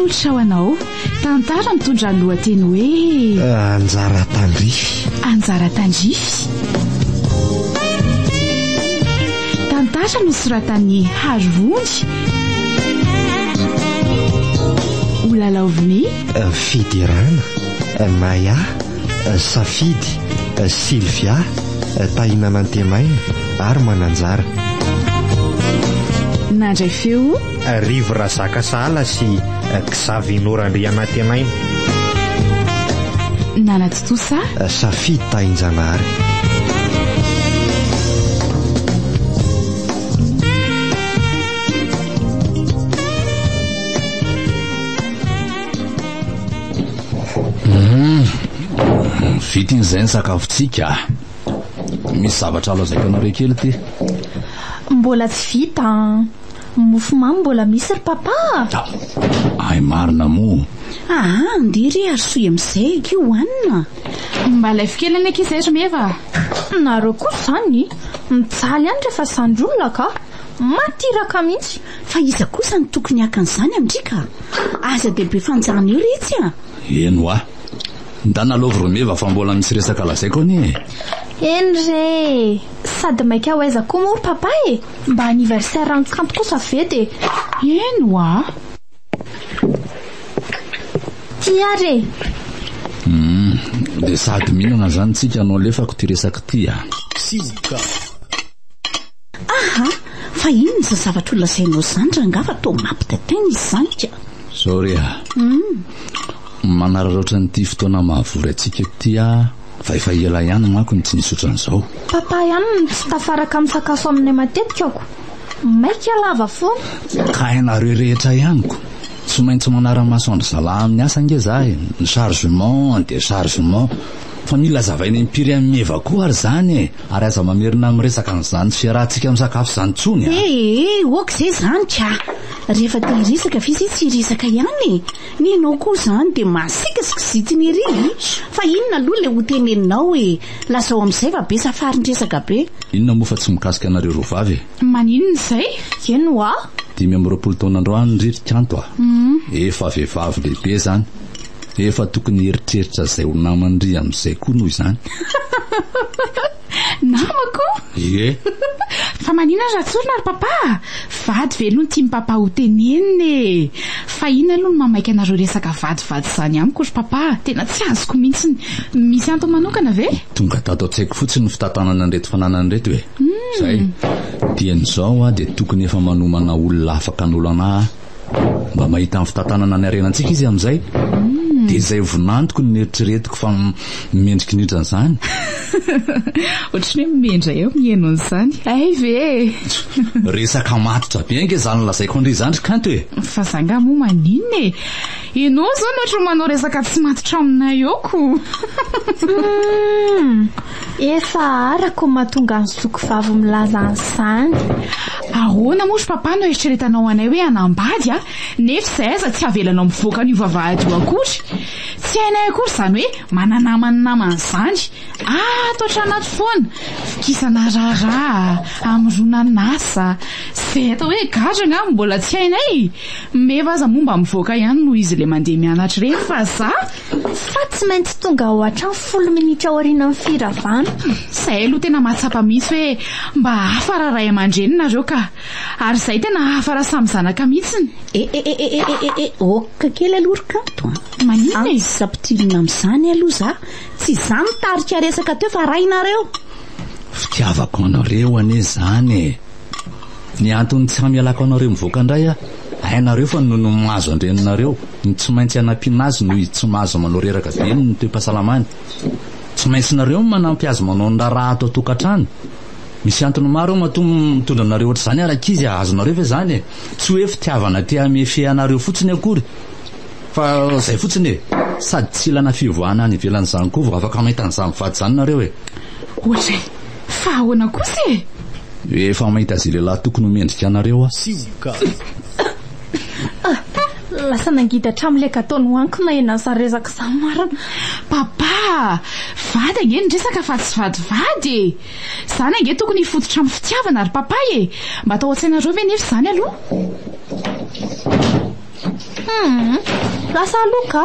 Atolotra ho anao, tantara mitondra ny lohateny hoe. Anjara tandrify. Anjara tandrify. Tantara nosoratan'i Harovonjy. Holalaovin'i. Fiderana, Maya, Safidy, Sylvia, Tahina Nantemaina ary Mananjara. Nandray feo. Rivo Razakasahala sy Xavinor Andrianantenaina. Nanatontosa. Safidy Tahinjanahary. Hum, vita iny izay ny sakafontsika. Misy zavatra lazaiko anareo kely ity. Mbola tsy vita an. Mofo mamy mbola misy ry papa a! Hay marina moa. Aa, andeha re arosoy amin'izay akia hohanina. Mba alaivo kely anie akia izay ry Meva a! Nareo kosa izany mijaly ihany rehefa zandry olona ka! Maty iraka mihitsy. Fa iza kosa no tokony haka an'izany amin-dry ka? Aza dia be fanjana eo retsy a! Eny hoa. Ndana aloha ry Meva fa mbola misy resaka lazaiko anie e! Eny re e! Sady maika ho aiza koa moa ry papa e! Mba anniversaire an'i Kanto kosa ve dia. Eny hoa! Ty ary e! Hum, dia sady mihinana izany tsika no alefako ity resaka ity a! Sioka. Aha! Fa inona izany zavatra ho lazainao izany rangaha fa toa mampitaintaina izy izany ka! Zao re a! Manararaotra an'ity fotoana mahavory antsika ity aho fa efa ela ihany manko no tsy nisy ohatran'izao. Papa ihany no tsy tafaraka misakafo aminay matetika ko! Maika lava foana. Ka hainareo rehetra ihany ko! Tsy maintsy manara-maso an-dry zalahy amin'ny asa ange za e! Ny chargement, ny déchargement. Fa mila azavaina impiry amin'i Meva koa ary izany e! Ary aza mamerina miresaka an'izany fiarahantsika misakafo izany intsony a! Eh eh, ok izay izany ka! Rehefa te hiresaka ve izay tsy hiresaka ihany e! Nenao koa izany dia masiaka sy kizitina ery e! Fa inona aloha ilay hoteneninao e! Lazao amin'izay fa be safarin-dresaka be. Inona moa fa tsy mikasika anareo roa vavy e! Maninona izay? Eny hoa! 25 taona androany ry ry Kanto a! Efa vehivavy lehibe izany. Efa tokony hieritreritra izay ho naman-dry amin'izay koa noho izany. Namako? Ie. Fa maninona raha tsorina ry papa a? Vady ve aloha no tian'i papa ho tenenina e? Fa inona aloha no mahamaika anareo resaka vady vady izany amiko ry papa a? Tena tsy azoko mihitsiny. Misy antony manokana ve? Tonga tato an-tsaiko fotsiny ny fitantanana an'ireto fananana ireto e. Izay. Dieny izao aho dia tokony efa manomana olona afaka hanolo anà aho. Mba mahita ny fitantanana ny harenantsika izy amin'izay. Dia izay vinantoko no neritreretiko fa mendrika indrindra an'izany. Ohatran'ny hoe mendra eo mihaino an'izany. Hay ve e! Resaka matotra be ange izany lazaiko an-dry izany ry Kanto e! Fa za angaha moa maninona e? Ianao izao no ohatran'ny manao resaka tsy matotra aminay eo ko! Humm! Efa arako ny mahatonga ny zoky vavy milaza an'izany. Ahoana moa ry papa no eritreretanao anay hoe hanambady a? Nefa izay aza tsy avelanao mivoaka an'io vavahady io akory. Tsy hainay akory izany hoe mananamana namana izany. Ato hatranato foana. Vokisana raharaha, amoronan'asa. Izay atao hoe gadra angamba mbola tsy hainay. Meva aza moa mba mivoaka ihany noho izy ilay mandeha mianatra ireny fa za? Fa tsy maintsy tonga ao hatrany folo minitra aorianan'ny firavana. Izay aloha tena mahatsapa mihitsy hoe mba hafa raha ray aman-dreny nareo ka. Ary izay tena hafa raha samy zanaka mihitsiny. Eh eh eh eh eh eh eh ok kely aloha ry Kanto a! Maninona e? Aza ampidirina amin'izany aloha za. Tsy izaho nitarika resaka teo fa rainareo. Fitiavako anareo anie izany e! Ny antony tsy hamelako anareo mivoaka indray aho, hainareo fa noho ny mahazo an-dreninareo, ny tsy maintsy hanampiana azy noho izy tsy mahazo manao reraka be noho ny toe-pahasalamany. Tsy maintsy nareo no manampy azy manao ny raharaha ato an-tokantrano. Misy antony maro eo matoa mitondra anareo ohatr'izany ary ankizy a, azonareo ve izany e? Tsy hoe fitiavana te hamehy anareo fotsiny akory fa izay fotsiny e! Sady tsy ilana fivoahana any ivelany izany koa vao afaka mahita an'izany mivady izany nareo e! Ohatray! Fa ahoana kosa e? Efa mahita izay lehilahy tokony ho mendrika anareo aho. Sioka. Ah, lasa nangidy hatramin'ilay gateau nohaniko naheno an'izany resaka izany marina. Papa a! Vady ange ny resaka fa tsy vadivady e! Izany ange tokony hifototra amin'ny fitiavana ry papa e! Mba atao an-tsainareo ve nefa izany aloha? Hum, lasa aloha ka.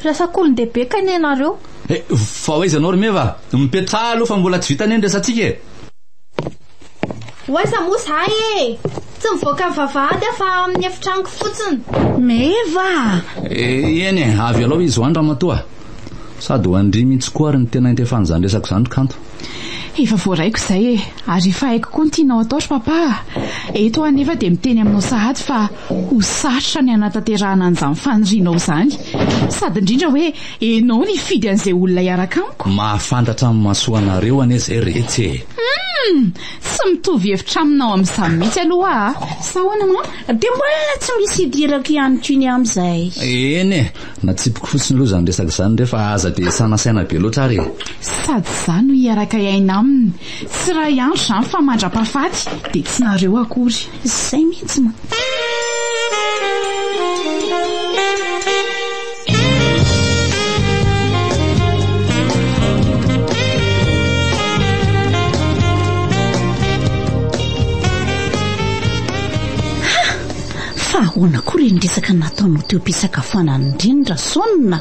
Resak'olon-dehibe kay ny anareo. Eh, fa ho aiza ianao ry Meva? Mipetraha aloha fa mbola tsy vita anie ny resatsika e. Ho aiza moa izahay e? Tsy mivoaka ny vavahady aho fa amin'ny efitranoko fotsiny. Meva! Eh, eny e, avy alao izy ho any ramatoa. Sady ho an-dry mihitsy koa ary ny tena intefan'izany resaka izany ry Kanto. Efa voaraiko izay e, ary efa haiko koa ny tianao atao ry Papa a. Eto aho anefa dia miteny aminao sahady fa ho sarotra ny hanatanterahana an'izany fanirianao izany. Sady indrindra hoe ianao no hifidy an'izay olona hiaraka amiko. Mahafantatra ny mahasoa anareo anie izay retsy e. Hum! Tsy mitovy hevitra aminao amin'izany mihitsy aloha aho a! Sa ahoana mama? Dia mbola tsy misy idirako ihany koa ny amin'izay. Eny e! Natsipiko fotsiny aloha izany resaka izany re fa aza dia sanasaina be loatra ary e! Sady izaho no hiaraka hiaina aminy. Tsy iray andro izany fa mandra-pahafaty dia tsy nareo akory. Izay mihitsy ma. Fa ahoana koa ireny resaka nataonao teo am-pisakafoanana ireny Rasaonina?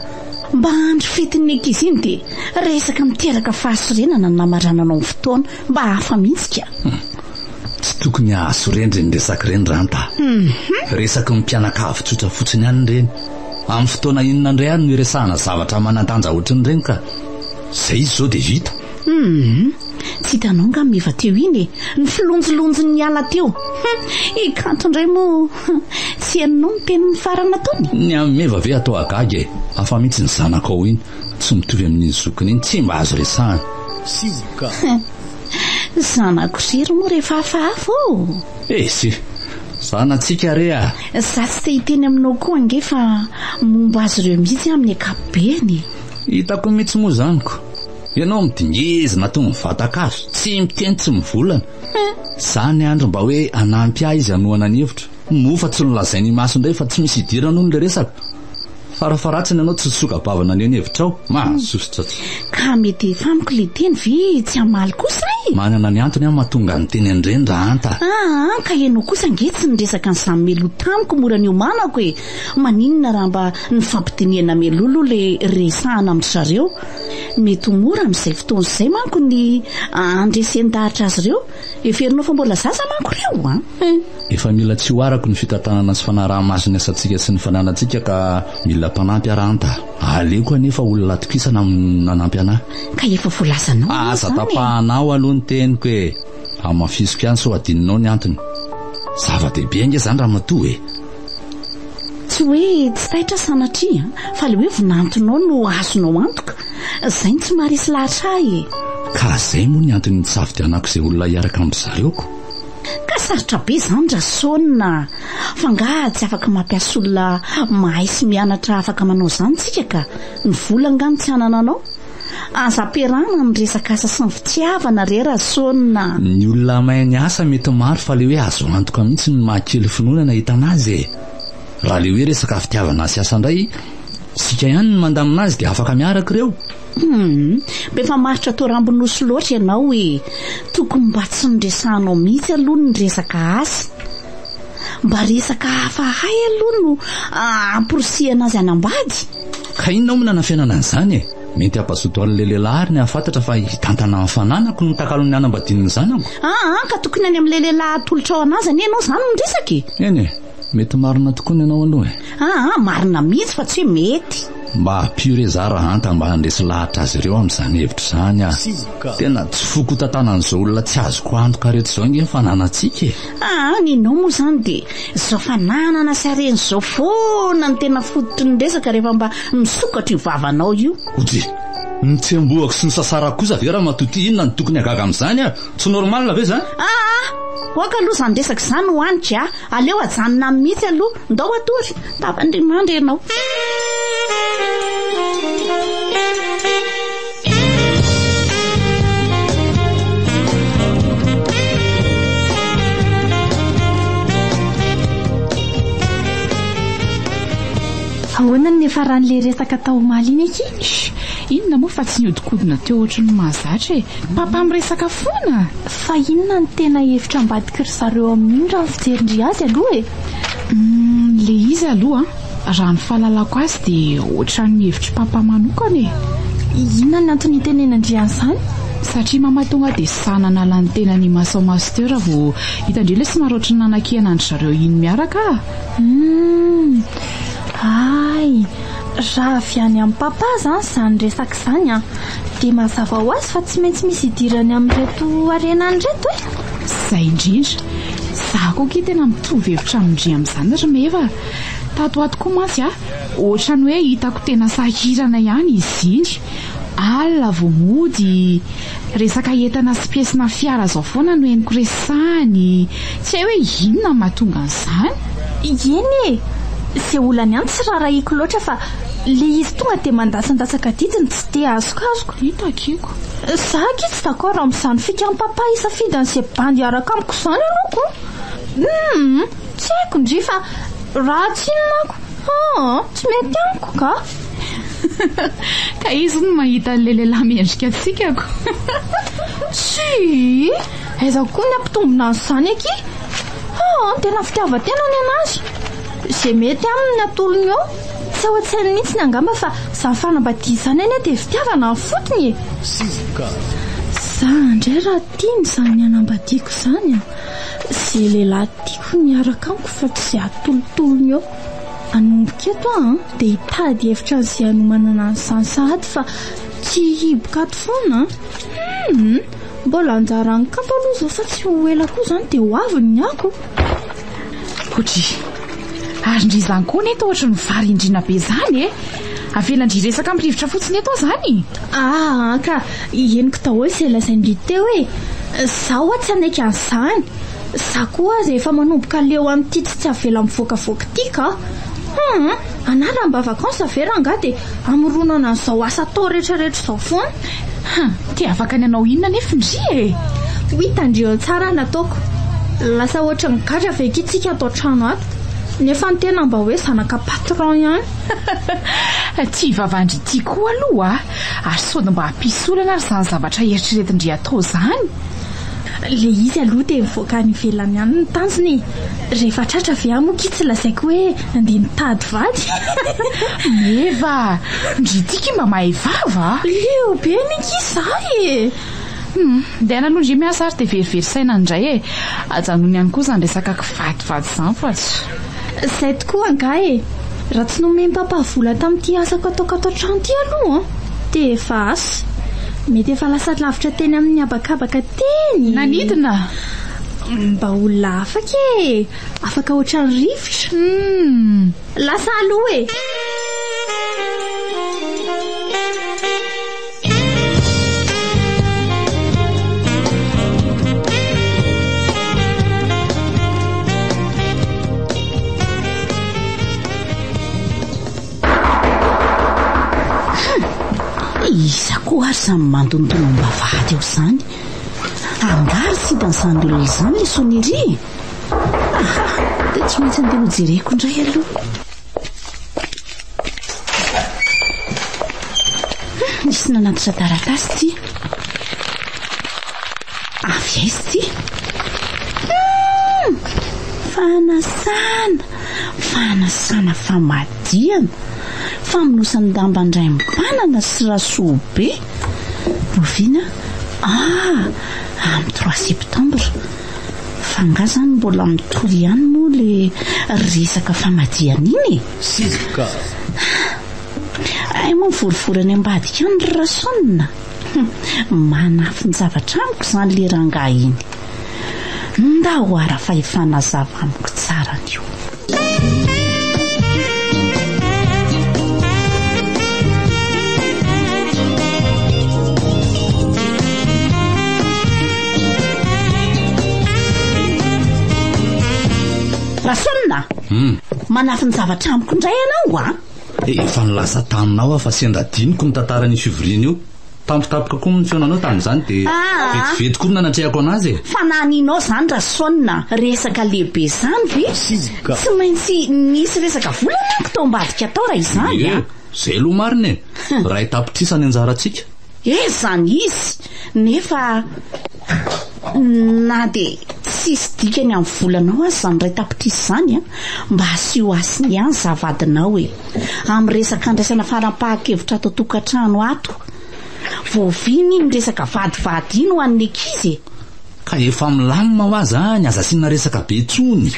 Mba andro fetin'ny ankizy iny dia resaka miteraka fahasorenana ny namarananao ny fotoana, mba hafa mihitsy ka. Tsy tokony hahasorena ireny resaka ireny Ranta a! Resaky ny mpianakavy tsotra fotsiny ihany ireny. Amin'ny fotoana inona indray ary no iresahana zavatra manan-danja ohatrin'ireny ka? Izay izy izao dia vita. Hum! Tsy hitanao angaha Meva teo iny e! Ny filonjilonjiny niala teo. Hum! I Kanto indray moa tsy henonao ny teniny farany nataony? Ny amin'i Meva ve atao hahagaga e! Hafa mihitsy ny zanakao iny, tsy mitovy amin'iny zokiny iny, tsy mba azo resahana. Sioka. Zanako irery moa rehefa hafahafa ô! Esy! Zanatsika re a! Za tsy te hiteny aminao koa ange fa momba azy ireo mihitsy amin'ny ankapobeny e! Hitako mihitsy moa izany ko! Ianao midingizina toy ny vatan-kazo, tsy miteny tsy mivolana. Izany andro mba hoe hanampy ahy izy hanohana ny hevitro. Moa fa tsy nolazainy imaso indray fa tsy misy idirany hono ilay resaka. Farafaharatsiny ianao tsy nisoka-bava naneho ny hevitrao. Mahasosotra tsy. Ka mety efa amiko ilay teny ve tsy hamaly kosa e? Manana ny antony aho mahatonga ny teny an'ireny Rahanta. Aa ka ianao kosa ange tsy niresaka an'izany mialoha tamiko mora niomanako e! Maninona raha mba nifampidinihana mialoha aloha ilay resahana amin-dry zareo? Mety ho mora amin'izay fotoana izay manko ny handresen-dahatra azy ireo. Heverinao fa mbola zaza manko ireo an! Efa mila tsy ho arako ny fitantanana sy fanaraha-maso ny asantsika sy ny fananantsika ka mila mpanampy aho Ranta. Aleoko anefa olona atokisana nanampy anah. Ka efa voalazanao anie Aza izany e! tapahanao aloha ny teniko e! Hamafisiko ihany sao adinonao ny antony. Zava-dehibe ange izany ramatoa e! Tsy hoe tsy taitra sanatria fa le hoe vinantonao no azonao antoka, zay no tsy maharesy lahatra ahy e! Ka zay moa ny antony nisafidianako izay olona hiaraka amin-dry zareo ko! Ka sarotra be zany Rasaona a! Fa nga tsy afaka mampiasa olona mahay sy mianatra afaka manao zany tsika ka! Ny vola nga no tsy anananao? Aza ampiarahana ny resaka asa sy ny fitiavana re Rasaona a! Ny olona mahay ny asa mety maro fa le hoe azo antoka mihitsy no mahakely finoana nahitana azy e! Raha le hoe resaka fitiavana sy asa indray, isika ihany no mandamina azy dia afaka miaraka ireo. Hum, be famaritra tao Rambonosy loatra ianao e! Tokony mba tsy noresahanao mihitsy aloha ny resaka asa. Mba resaka hafa hay aloha no amporisihana azy hanambady. Ka inona moa nanafenana an'izany e? Mety hampazoto an'ilay lehilahy ary ny hahafantatra fa hitantana ny fananako no takalon'ny hanambadian'ny zanako. Aa, ka tokony any amin'ilay lehilahy atolotrao an'azy anie ianao izany no miresaka e! Eny e! Mety marina tokoa ny anao aloha e! Aa, marina mihitsy fa tsy hoe mety. Mba ampio re za Rahanta mba handresy lahatra azy ireo amin'izany hevitra izany ah. Tena tsy foko ho tantanan'izao olona tsy azoko antoka rehetra izao ange ny fananantsika e! Aa, ny anao moa izany dia izao fananana sy harena izao foana no tena fototry ny resaka rehefa mba misokatra io vavanao io. Ojy! Ny tsembohako sy ny sasarako kosa ve ramatoa ity inona no tokony hagaga amin'izany ah? Tsy normal ve izany? Aa! Aoka aloha izany resaka izany ho any a! Aleo ajanona any mihitsy aloha, ndao hatory, tapa-ndrimandry ianao. Ahoana ny niafaran'ilay resaka tao omaly iny akia? Inona moa fa tsy nihodinkodina teo ohatry ny mahazatra e! Papa miresaka foana! Fa inona no tena hevitra ambadiky ry zareo amin'iny raha ny fijerin-dry azy aloha e? Humm, le izy aloha an! Raha ny fahalalako azy dia ohatran'ny hevitr'i papa manokana e. Inona ny antony itenenan-dry an'izany? Satria mama tonga dia sahy nanala ny tenany imaso maso teo raha vao hitan-dry ilay somary ohatran'ny nanakihana an-dry zareo iny miaraka ah. Humm. Hay. Raha avy any amin'i papa izany izany resaka izany an, dia mazava ho azy fa tsy maintsy misy idirany amin'ireto harenany ireto e. Izay indrindra. Izaho koa akia tena mitovy hevitra amin-dry amin'izany ry Meva a. Tato ho ato koa mantsy a, ohatran'ny hoe hitako tena sahirana ihany izy iny. Alina vao mody, resaka entana sy piesina fiara zao foana no henoko resahany, tsy hay hoe inona no mahatonga an'izany. Eny e! Ze olany any tsy rarahiko loatra fa le izy tonga de mandatsandatsaka adidy no tsy de azokazoko. Hitakiko. Za akia tsy d'accord amin'izany fikan'i papa hisafidy an'ze bandy hiaraka amiko izany aloha ko! Humm! Tsy haiko ndry fa ratsy iny manko aa tsy mety amiko ka. Ka izy no mahita an'ilay lehilahy mendrika antsika ko. Tsia! Aiza koa ny hampitombina an'izany akia? Aa tena fitiavan-tena ny an'azy. Izay mety aminy no atolony eo. Tsy ao an-tsainy mihitsy angamba fa izany fanambadiana izany anie dia fitiavana ny fotony e. Za indray raha tiany izany hanambadiako izany an. Ze lehilahy tiako ny hiaraka amiko fa tsy ze atolotolony eo. Hanomboka eto aho an, dia hitady hevitra an'izay hanomanana an'izany sahady fa tsy hihiboka ato foana an. Hum, mbola anjaran'ny kanto aloha izao fa tsy ho ela koa izany dia ho avy ny ako. Odry. Ary ndry izany koa anie toa ohatry ny varindrina be izany e! Avelan-dry hiresaka amin'ny rivotra fotsiny eto aho izany? Aa ka henoko daholo izay lazain-dry teo e! Za ho'a tsy hanaiky an'izany! Za koa aza efa manomboka leo an'ity tsy tsy avela mivoakavoaka ity ka! Hum! Anah raha mba vacances ve rangahy dia hamoronana an'izao asa atao rehetrarehetra izao foana? Hum! Te afaka ny hanao inona anefa ndry e? Ho hitan-dry eo tsara ny ataoko. Lasa ohatran'ny gadra ve akia tsika ato an-trano ato? Nefa ny tena mba hoe zanaka patron ihany. Ty vavan-dry ity koa aloha a! Ary sao dia mba hampisy olana ary izany zavatra eritreretin-dry atao izany? Le izy aloha dia mivoaka any ivelany any ny tanjona e! Rehefa tratra ve aho moa ki tsy lazaiko hoe nandeha nitady vady? Meva a! Ndry ity ki mba mahay vava a! Leo be anie ki za e! Hum, ndehana aloha ndry miasa ary dia verivery saina indray e! Ajanony ihany koa izany resaka kivadivady izany fa tsy. Izay tokoa angaha e! Raha tsy nomen'i papa vola tamin'ity asako ataoko ato an-trano ity aloha an! Dia efa asa. Mety efa lasa lavitra teny amin'ny habakabaka teny e! Nanidina? Mba olona afaka e! Afaka ohatran'ny rivotra. Hum! Lasa aloha e! Iza koa ary izany mandondona ao am-bavahady ao izany? Angaha ry sida an'izany olona izany ilay sonnerie e? Aha, dia tsy maintsy andeha hojereko indray aloha. Nisy nanatitra taratasy ity. Avy aiza ity? Hmm, fanasana, fanasana famadihana, famonosan-damban-draim-panana sy rasoa be. Oviana? Ah, amin'ny 3 septembre. Fa nga zany mbola mitohy ihany moa le resaka famadihana iny e? Sizoka. Hay moa mivorivory any ambadika any ry Rason. Manafin-javatra amiko izany le rangahy iny. Ndao ara fa hifanazava amiko tsara anio. Rason a! Hmm. Manafin-javatra amiko indray ianao a! Efa nilaza taminao aho fa sendra adinoko ny tantaran'io fivoriana io. Tampotampoka koa moa ny fihaonanao tamin'izany dia Ah. vetivety koa no nanatrehako anazy e. Fa naninao izany Rason a! Resaka lehibe izany ve? Sizoka. Tsy maintsy nisy resaka vola manko tao ambadika tao raha izany a! Ie, izay aloha marina e. Iray tapitrisa ny anjarantsika. Ezany izy nefa na dia tsisy dikany amin'ny volanao aza izany iray tapitrisa izany an, mba asio hasiny ihany za vadinao e. Amin'ny resaka andraisana fanapahan-kevitra ato an-tokantrano ato. Voavina iny resaka vadivady iny ho an'ny ankizy e. Ka efa milamina hoa zany, aza asiana resaka be tsony.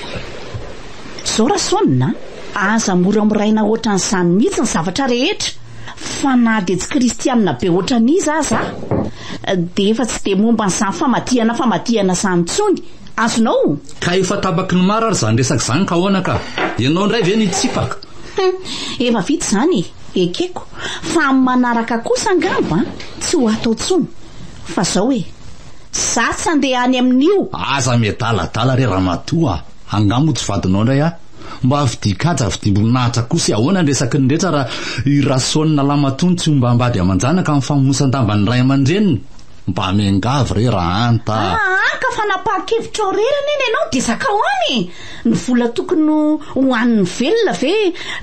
Zao Rasaonina a, aza moramoraina ohatran'izany mihitsy ny zavatra rehetra, fa na dia tsy kristianina be ohatran'iza aza aho, dia efa tsy dia momba an'izany famadihana famadihana izany intsony, azonao? Ka efa tapaky ny maro ary izany resaka izany ka ahoana ka? Ianao indray ve no hitsipaka? Hum, efa vita izany e, ekeko, fa amin'ny manaraka kosa angamba tsy ho ato intsony, fa zao e, za tsy handeha any amin'io! Aza miadaladala re ramatoa a! Angaha moa tsy vadinao indray aho? Mba fidian-kaja fidiam-boninahitra kosa e! Ahoana ny resaky ny rehetra raha i Rasaonina lahimatoa no tsy ombam-bady aman-janaka amin'ny famonosan-damban'ny ray aman-dreniny? Mba miangavy re Rahanta a! Aa ka fanapahan-kevitrao irery anie ny anao dia zakao any e! Ny vola tokony ho hanin'ny velona ve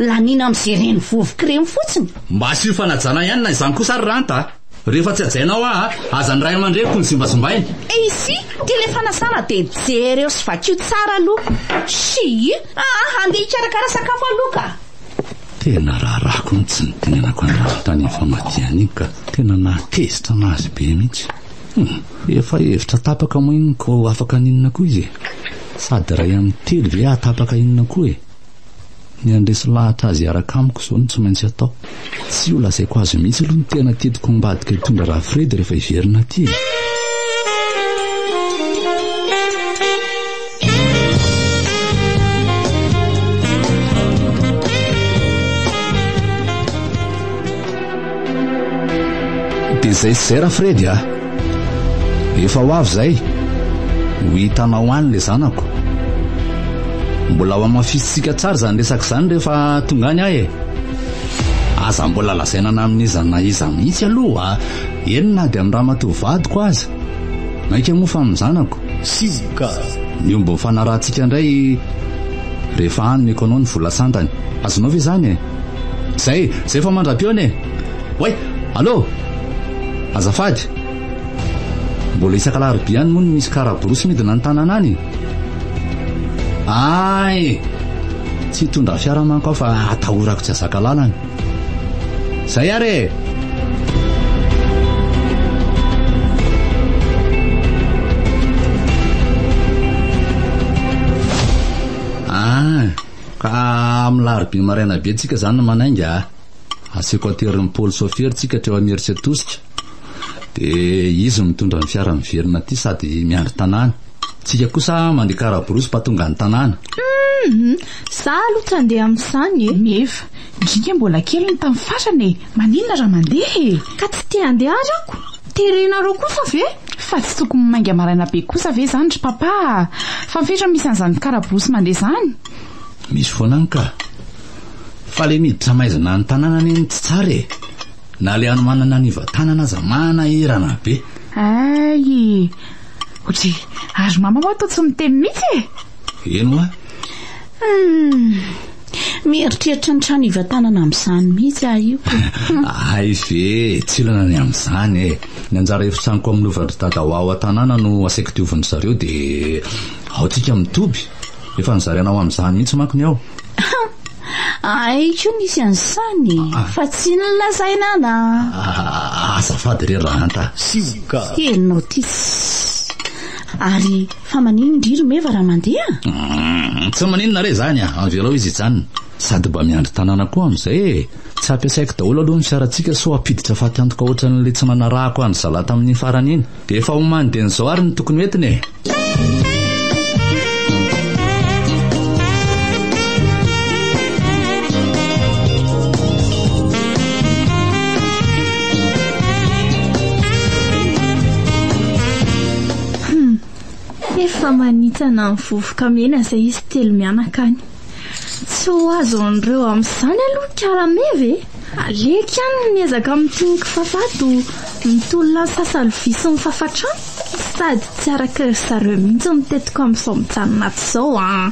laniana amin'izay reny vovoka ireny fotsiny? Mba asio fanajana ihany na izany kosa ary Rahanta a! Rehefa tsy hajainao aho a, aza ny ray aman-dreniko no zimbazimbaina. Et ici, ty le fanasana dia jereo sy vakio tsara aloha. Shii! Aa, handeha hikarakara sakafo aloha ka! Tena raharahako ny tsy nitenenako an'i Rahanta iny famadihana iny ka. Tena nahatezitra anazy be mihitsy. Hum, efa hevitra tapaka moa iny ko afaka haninona koa izy e? Sady iray amin'ny telo ve hahatapaka inona koa e? Ny handresy lahatra azy hiaraka amiko izao no tsy maintsy atao. Tsy ho lazaiko azy mihitsy aloha ny tena tetiko ambadika hitondra Rafredy rehefa hiverina aty e. Dia izay sy izay Rafredy a! Efa ho avy izay. Ho hitanao any ilay zanako. Mbola ho hamafisintsika tsara izany resaka izany rehefa tonga any aho e. Aza mbola lazaina na amin'iza na iza mihitsy aloha, eny na dia amin'ny ramatoa vadiko aza. Mainka moa fa amin'ny zanako. Sioka. Ny omby nifanarahantsika indray rehefa any omeko anao ny vola santany. Azonao ve izany e? Zay, zay fa mandra-pihaona e! Oay! Allô! Azafady! Mbola isak'alarobia ihany moa no misy karaborosy midina ny tanàna any? Ay! Tsy hitondra fiara manko aho fa atahorako tsy hazaka lalana. Zay ary e! Ah! Ka amin'ny larobia maraina be tsika zany no manainga a! Aseko aterin'i Paoly sôfery tsika hatreo Imerintsiatosika. Dia izy mitondra ny fiara miverina aty sady miandry tanàna. Tsika kosa mandeha karaborosy mba tonga any tanàna. Hum, za aloha tsy handeha amin'izany e. Meva, ndry mbola kely ny tamin'ny farany e! Maninona raha mandeha e? Ka tsy te handeha ary ako. Terenareo kosa ve? Fa tsy tokony mainga maraina be kosa ve izany ry papa a! Fa mifetra misy an'izany karaborosy mandeha izany? Misy foana any ka. Fa le miditra maizina any tanàna anie no tsy tsara e! Na le hanomanana ny iva-tanana aza manahirana be. Hay! Ohatry, ary mama moa toa tsy miteny mihitsy e! Eny hoa. Hum! Mieritreritra ny trano iva-tanana amin'izany mihitsy aho io ko. Hay ve, tsy olana ny amin'izany e! Ny anjara efitranoko amin'ny lovan-dry dada ho ao an-tanàna no asaiko diovin-dry zareo dia ao tsika mitoby. Efa nozaraina ho amin'izany mihitsy manko ny ao. Hay koa nisy an'izany fa tsy nolazaina ana. Azafady re Rahanta. Sioka. Henonao ty tss. Ary fa maninona ndry ry Meva raha mandeha? Tsy maninona re izany a, avelao izy hijanona. Sady mba miandry tanàna koa amin'izay e. Tsy ampiasaiko daholo aloha ny fiarantsika sao hampiditra fatiantoka ohatran'ilay tsy nanarahako an-dry zalahy tamin'iny farany iny. Dia efa omany dieny izao ary ny tokony hoentina e. Efa manitsana ny vovoka mena izay izy telo mianaka any. Tsy ho azon'ireo amin'izany aloha Karameva e! Aleoko ihany ny miezaka mitony kifafa ato mitolona ny sasa lovia sy ny fafa trano. Sady tsy araka ry zareo mihitsy ny tetiko amin'izao mijanona ato izao an!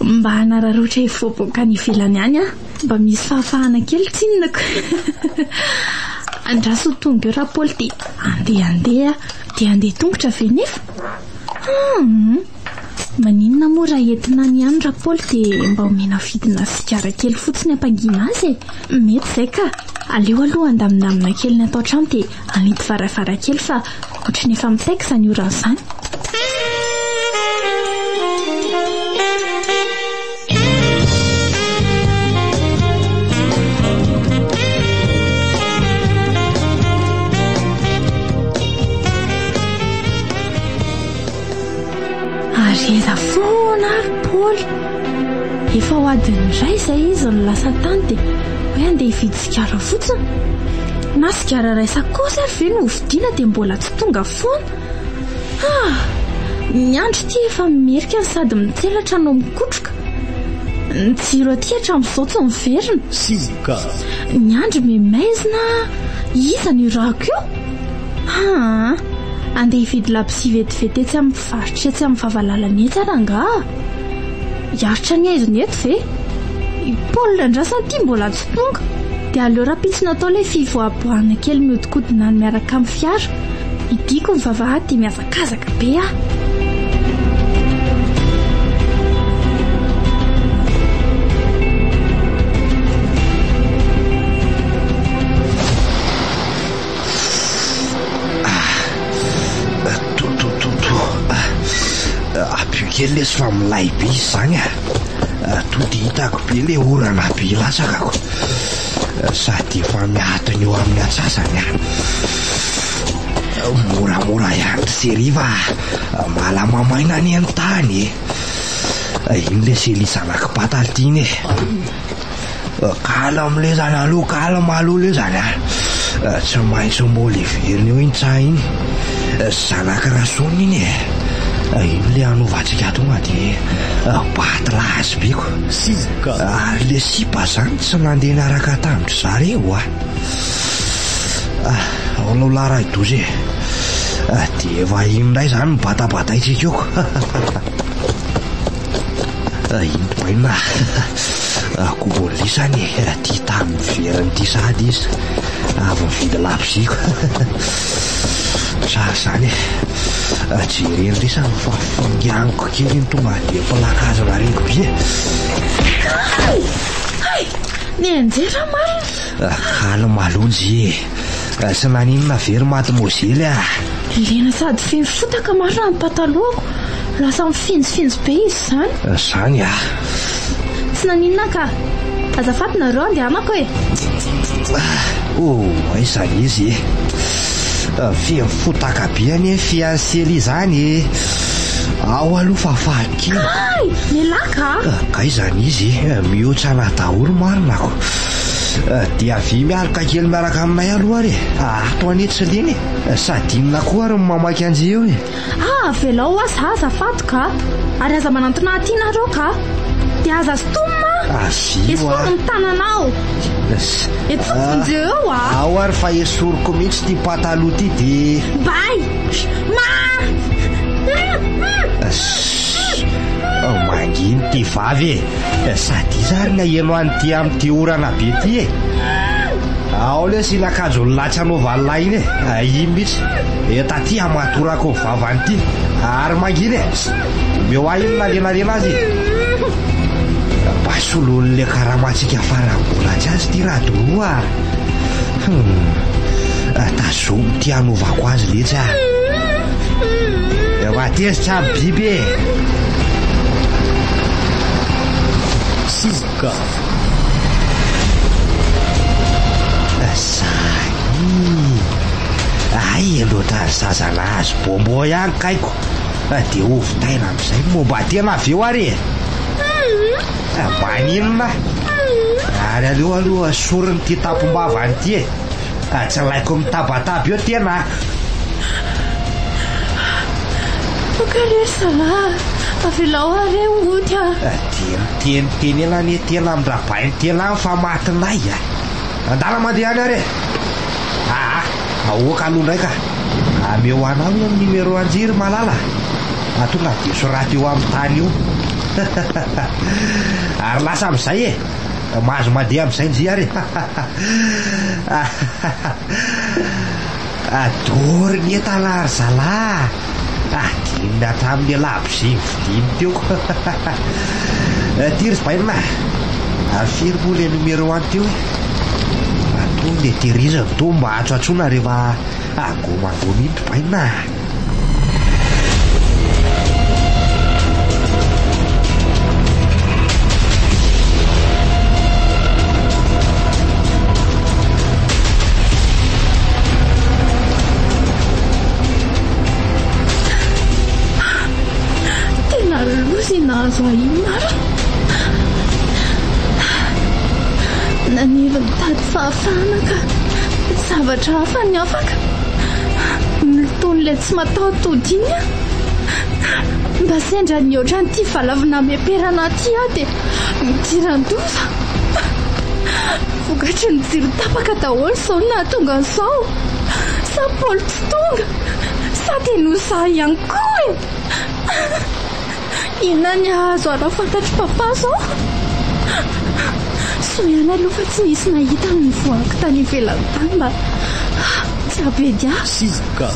Mba hanararaotra hivoaboaka any ivelany any aho. Mba misy fahafahana kely tsinona ko! Andraso ho tonga eo Rapaoly dia andeha handeha dia handeha tongotra ve nefa? Hum, maninona moa raha entina any ihany Rapaoly dia mba omena vidina sigara kely fotsiny hampangina azy e? Mety izay ka. Aleo aloha handamindamina kely ny ato an-trano dia hanidy varavarankely fa ohatry ny efa mitaika izany orana izany. Ary aiza foana ary Paoly? Efa ho adiny iray izay izy no lasa tany dia hoe andeha hividy sigara fotsiny. Na sigara iray sakaosy ary ve no hovidiana dia mbola tsy tonga foana. Ah! Ny andro ity efa merika no sady mitselatra no mikotroka. Ny jiro aty hatramin'izao tsy miverina. Sioka. Ny andro mihamaizina, iza no irahako io? Aa! Andeha hividy labozia vetivety etsy amin'ny mpivarotra etsy amin'ny vavalalana etsy aho rangaha. Hiaritra ny haizina eto ve? I Paul andrasana ity mbola tsy tonga. Dia aleo rahampitso natao ilay fivoaboahana kely mihodinkodina any miaraka amin'ny fiara. Hidiako ny vavahady dia mihazakazaka be aho. To to to to. Ampio kely lesy fa milay be izy izany a. To dia hitako be le orana be latsakako. Sady efa miatona eo amin'ny antsasany a. Moramora ihany ry Chérie fa malama maina anie ny tany e. Iny lesy Elia zanak'i Bataly ity iny e. Calme lezany aloha, calme aloha lezany a. Tsy maintsy mbola hiverina eo iny tsaha iny. Zanak'i Rasoanina iny e. Iny le hanovantsika tonga dia batlazy be ko. Ary le sipa zany tsy nandeha niaraka tamin-dry zareo a. Ao aloha lahy Raidoza e. Dia efa iny indray zany no batabataintsika eo ko. Inty baina akoho lisany e, ty tany miverina ity sahady izy, avy nividy labozia ko. Tsara izany e. Jereny lisany fa finganiko kely iny tonga dia plakage nareko be e. Hay! Hay! Nianjera marina. Calme aloha njy e. Tsy naninona ve ry mademoiselle ah? Lena sady feno fotaka marina ny patalohako. Lasa mifinjifinjy be izy izany. Izany ah? Tsy naninona ka. Azafady nareo andehanako e. Oh, aiza izy e? Feno fotaka be anie ny fiancé izany e. Ao aloha fa faly kely. Kay! Mialà ka! Kay izany izy e, mihotsana daholo marina ko. Dia avia mialoka kely miaraka aminay aloha ary e. Ato anie tsy lena e. Sady inona koa ary ny mamaky anjy eo e. Ah, avelao hoa za azafady ka. Ary aza manantona aty nareo ka. Dia aza sintomina. Avia hoa. Esory ny tananao. Etsy vonjeo eo a. Ao ary fa esoriko mihitsy ity pataloha ity dia. Bye. Ma. Mangina ity vavy e. Sady iza ary ny haheno an'ity amin'ity orana be ity e? Ao lesy iny akanjon'ny lahy tsy anaovan'ny lahy iny e. Iny mihitsy. Eto aty hamatorako ny vavany ity. Ary mangina e. Omeo ahy iny nalenalena azy e. Mba soloin'ilay karamantsika faram-bola tsy azy ity Radoroa a. Hum. Tazomy ity hanaovako azy letsy a. Efa tezitra ny biby e. Sizoka. Zany. Ay, loatra ny zaza nahazo bonbon ihany kaiko. Dia hovitaina amin'izay ny momba tena avy eo ary e. Maninona? Ary aleo aloha sorony ity tampom-bavany ity e. Tsy laiko mitabataba eo tena a. Oka re ry zalahy, avelao aho re hody a. Dia mitenitenena anie tena amin-drabainy tena any fa matinay a. Andala mandeha any ary e. Aa, aoka aloha indray ka. Ameo anao io ny numéro anjy ry malala. Tonga dia soraty eo amin'ny tany io. Ary lasa amin'izay e. Mahazo mandeha amin'izay ndry ary e. Adory ny entana ry zalahy a! Adinony hatramin'ny labozia novidiany teo. Ty ry bainina a! Firy moa ilay numéro any teo e? Tonga dia tehirizina toa mba antsoantsoina rehefa agomagoma iny ry bainina a! Tena loza i nahazo ahy iny marina. Naniry nitady fahafahana ka zavatra hafa ny afaka. Nolotoin'ilay tsy mataho-tody iny aho. Mba sendra nihoatra an'ity valavina-meperana ity aho dia nidiran-doza. Vokatry ny jiro tapaka daholo izao no nahatonga an'izao. Sa Paoly tsy tonga? Sa dia noho izaho ihany koa e? Inona ny hahazo ahy raha fantatr'i Papa izao? Soa ihany aloha fa tsy nisy nahita ny nivoahako tany ivelany tany mba tsy habedy ahy. Sizoka.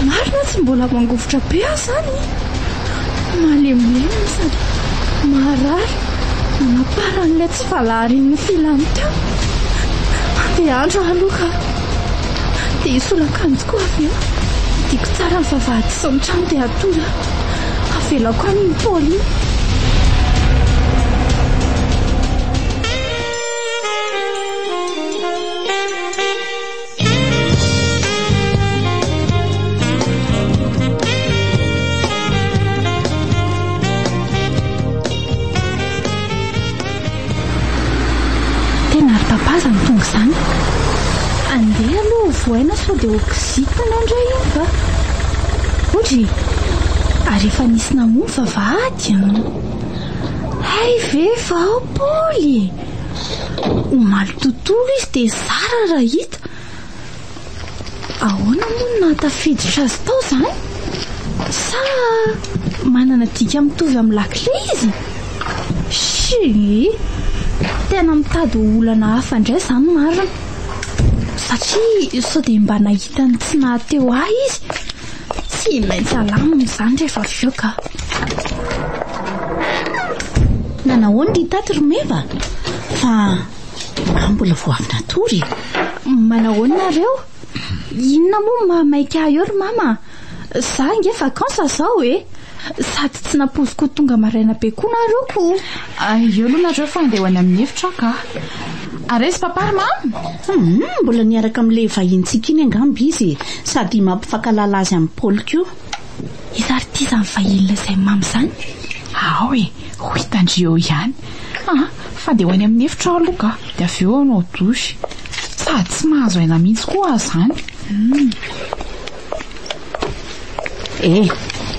Marina tsy mbola mangovitra be aho izany. Malemilemy no sady maharary nanaparan'ilay tsy valaharin'ny filany teo. Andeha handro aho aloha ka. Dia hisolo akanjo koa avy eo. Tiako tsara ny vavahady sy ny trano dia hatory aho. Avelako any iny Paoly iny. Tena ry papa izany tonga izany. Andeha aloha hovohaina sao dia ho kizitina indray iny ka. Odry! Ary efa nisy namoha ny vavahady an! Hay ve fa ao Paoly e! Omaly tontolo izy dia zara raha hita. Ahoana moa no nahatafiditra azy tao izany? Sa manana dika mitovy amin'ny lakile izy? Shii! Tena mitady ho olana hafa indray izany marina. Satria sao dia mba nahita ny tsy nahateo ahy izy. Tsy maintsy alamina izany rehefa avy eo ka. Nanahoana ry taty ry Meva? Fa aho mbola vao avy natory e. Manahoana nareo? Inona moa no mahamaika ahy eo ry mama? Za ange vacances zao e. Sady tsy nampoiziko ho tonga maraina be koa nareo ko. Eo aloha nareo fa andeha ho any amin'ny efitra aho ka. Ary aiza papa ry mama? Hum, mbola niaraka amin'ilay vahinintsika iny angamba izy e. Sady mampifankahalala azy amin'i Paoly koa. Iza ary ity izany vahiny lazain'i mama izany? Ao e, ho hitan-dry eo ihany. Ah, fa andeha ho any amin'ny efitra aho aloha ka, dia avy eo hanao douche. Sady tsy mahazo aina mihitsy koa aho izany. Hum. Eh,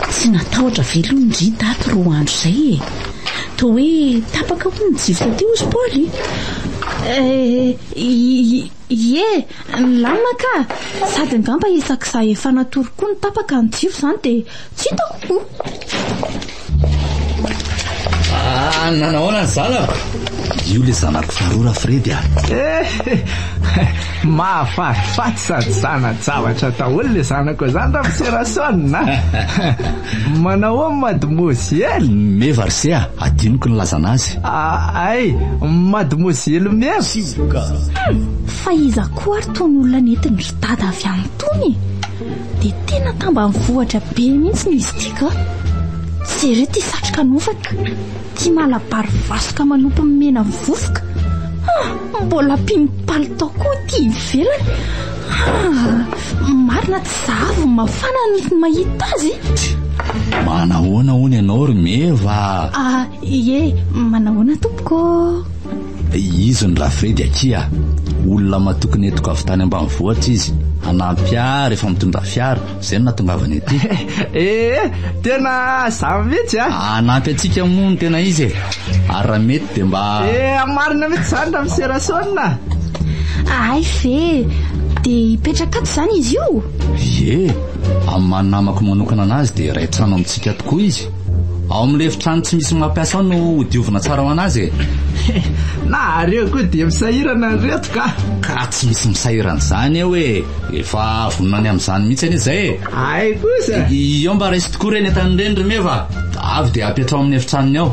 tsy natahotra ve aloha ndry tato roa andro izay e? Toa hoe tapaka hono ny jiro taty hozy Paoly. Eh, ie, nilamina ka. Sady angamba isak'izaho efa natory koa no tapaka ny jiro izany dia tsy hitako koa. Ah, nanahoana ny zanako? Io le zanako faharoa Rafredy a. Eh, mahafatifaty sady zana-javatra daholo le zanako zany Ramose Rason a. Manao ahoana mademoiselle? Meva ry se a, adinoko ny lazana azy. Ah, ay, mademoiselle Meva. Fa iza koa ary tony olona nentin'i ry dada avy any tony e? Dia tena tambanivohitra be mihitsy izy ity ka. Jereo ity satroka anaovany. Ity malabary vasoka manopy mena vovoka. Ah, mbola ampiany palitao koa ity ivelany. Ah, marina tsy zavo mafana ny mahita azy. Manahoana hono ianao ry Meva? Ah, ie, manahoana tompoko? Izy ny Rafredy akia. Olona matoky nentiko avy tany ambanivohitra izy. Hanampy ahy rehefa mitondra fiara. Izay no nahatongavany aty. Ee, tena za mihitsy a. Hanampy antsika moa no tena izy e. Ary raha mety dia mba. Ee, marina mihitsy izany Ramose Rason a. Hay ve, dia hipetraka ato izany izy io? Ie, amin'ny maha namako manokana anazy dia iray trano amintsika tokoa izy. Ao amin'ilay efitrano tsy misy mampiasa ao no hodiovina tsara ho an'azy e. Nareo koa dia misahirana ry reto ka. Ka tsy misy misahirana izany eo e. Efa vonona ny amin'izany mihitsy anie izay e. Hay kosa. Eo mba raiso tokoa ireny entana ireny ry Meva. Avy dia apetraho amin'ny efitranony ao.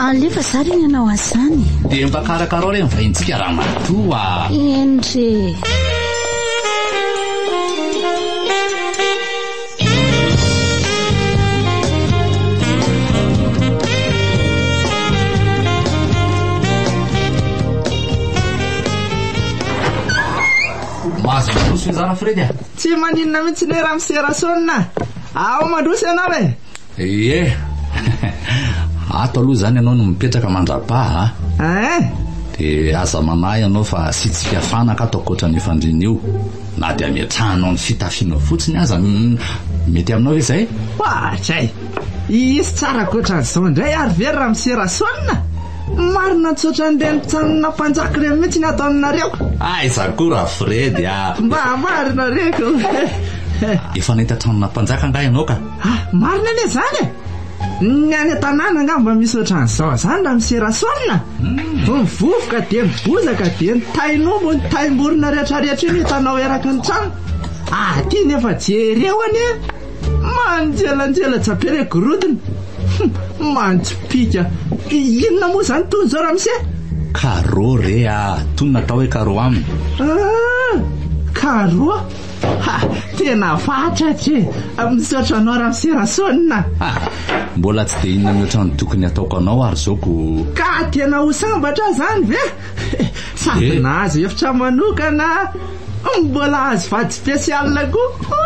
Alefa za re ny hanao an'izany. Dia mba karakarao re ny vahintsika ramatoa. Eny re. Mahazo mandroso ve za Rafredy a? Tsy maninona mihitsy ne ramose Rason a! Ao mandroso ianao e! Ie! Ato aloha izany ianao no mipetraka mandra-paha a! Ein! Dia aza manahy ianao fa asiantsika fanaka ato ankoatran'io fandriana io. Na dia ametrahanao ny fitafianao fotsiny aza, mety aminao ve izay? Oadray! Hisy tsara ankoatran'izao indray ary ve ramose Rason a? Marina tsy ohatran'ireny tranona mpanjaka ireny mihitsy ny ato aminareo. Aiza koa Rafredy a! Mba marina re ko! Efa nahita tranona mpanjaka angaha ianao ka? Ah, marina anie izany e! Ny any an-tanàna angamba misy ohatran'izao izany ramose Rason a! Ny vovoka dia ny bozaka dia ny tain'omby, ny taim-borona rehetrarehetra iny hitanao eraky ny trano. Aty nefa jereo anie! Manjelanjelatra be re gorodona. Hum, mantsipika. Inona moa izany tony izao ramose? Carreau re a! Tony natao hoe carreau aminy. Ah, carreau? Ha, tena fatratra e! Misaotra anao ramose Rasaonina. Ha, mbola tsy dia inona mihoatra ny tokony hataoko anao ary izao ko. Ka tena ho sambatra aho izany ve? Sady Eh. nahazo hevitra manokana, mbola azo vady spécial koa.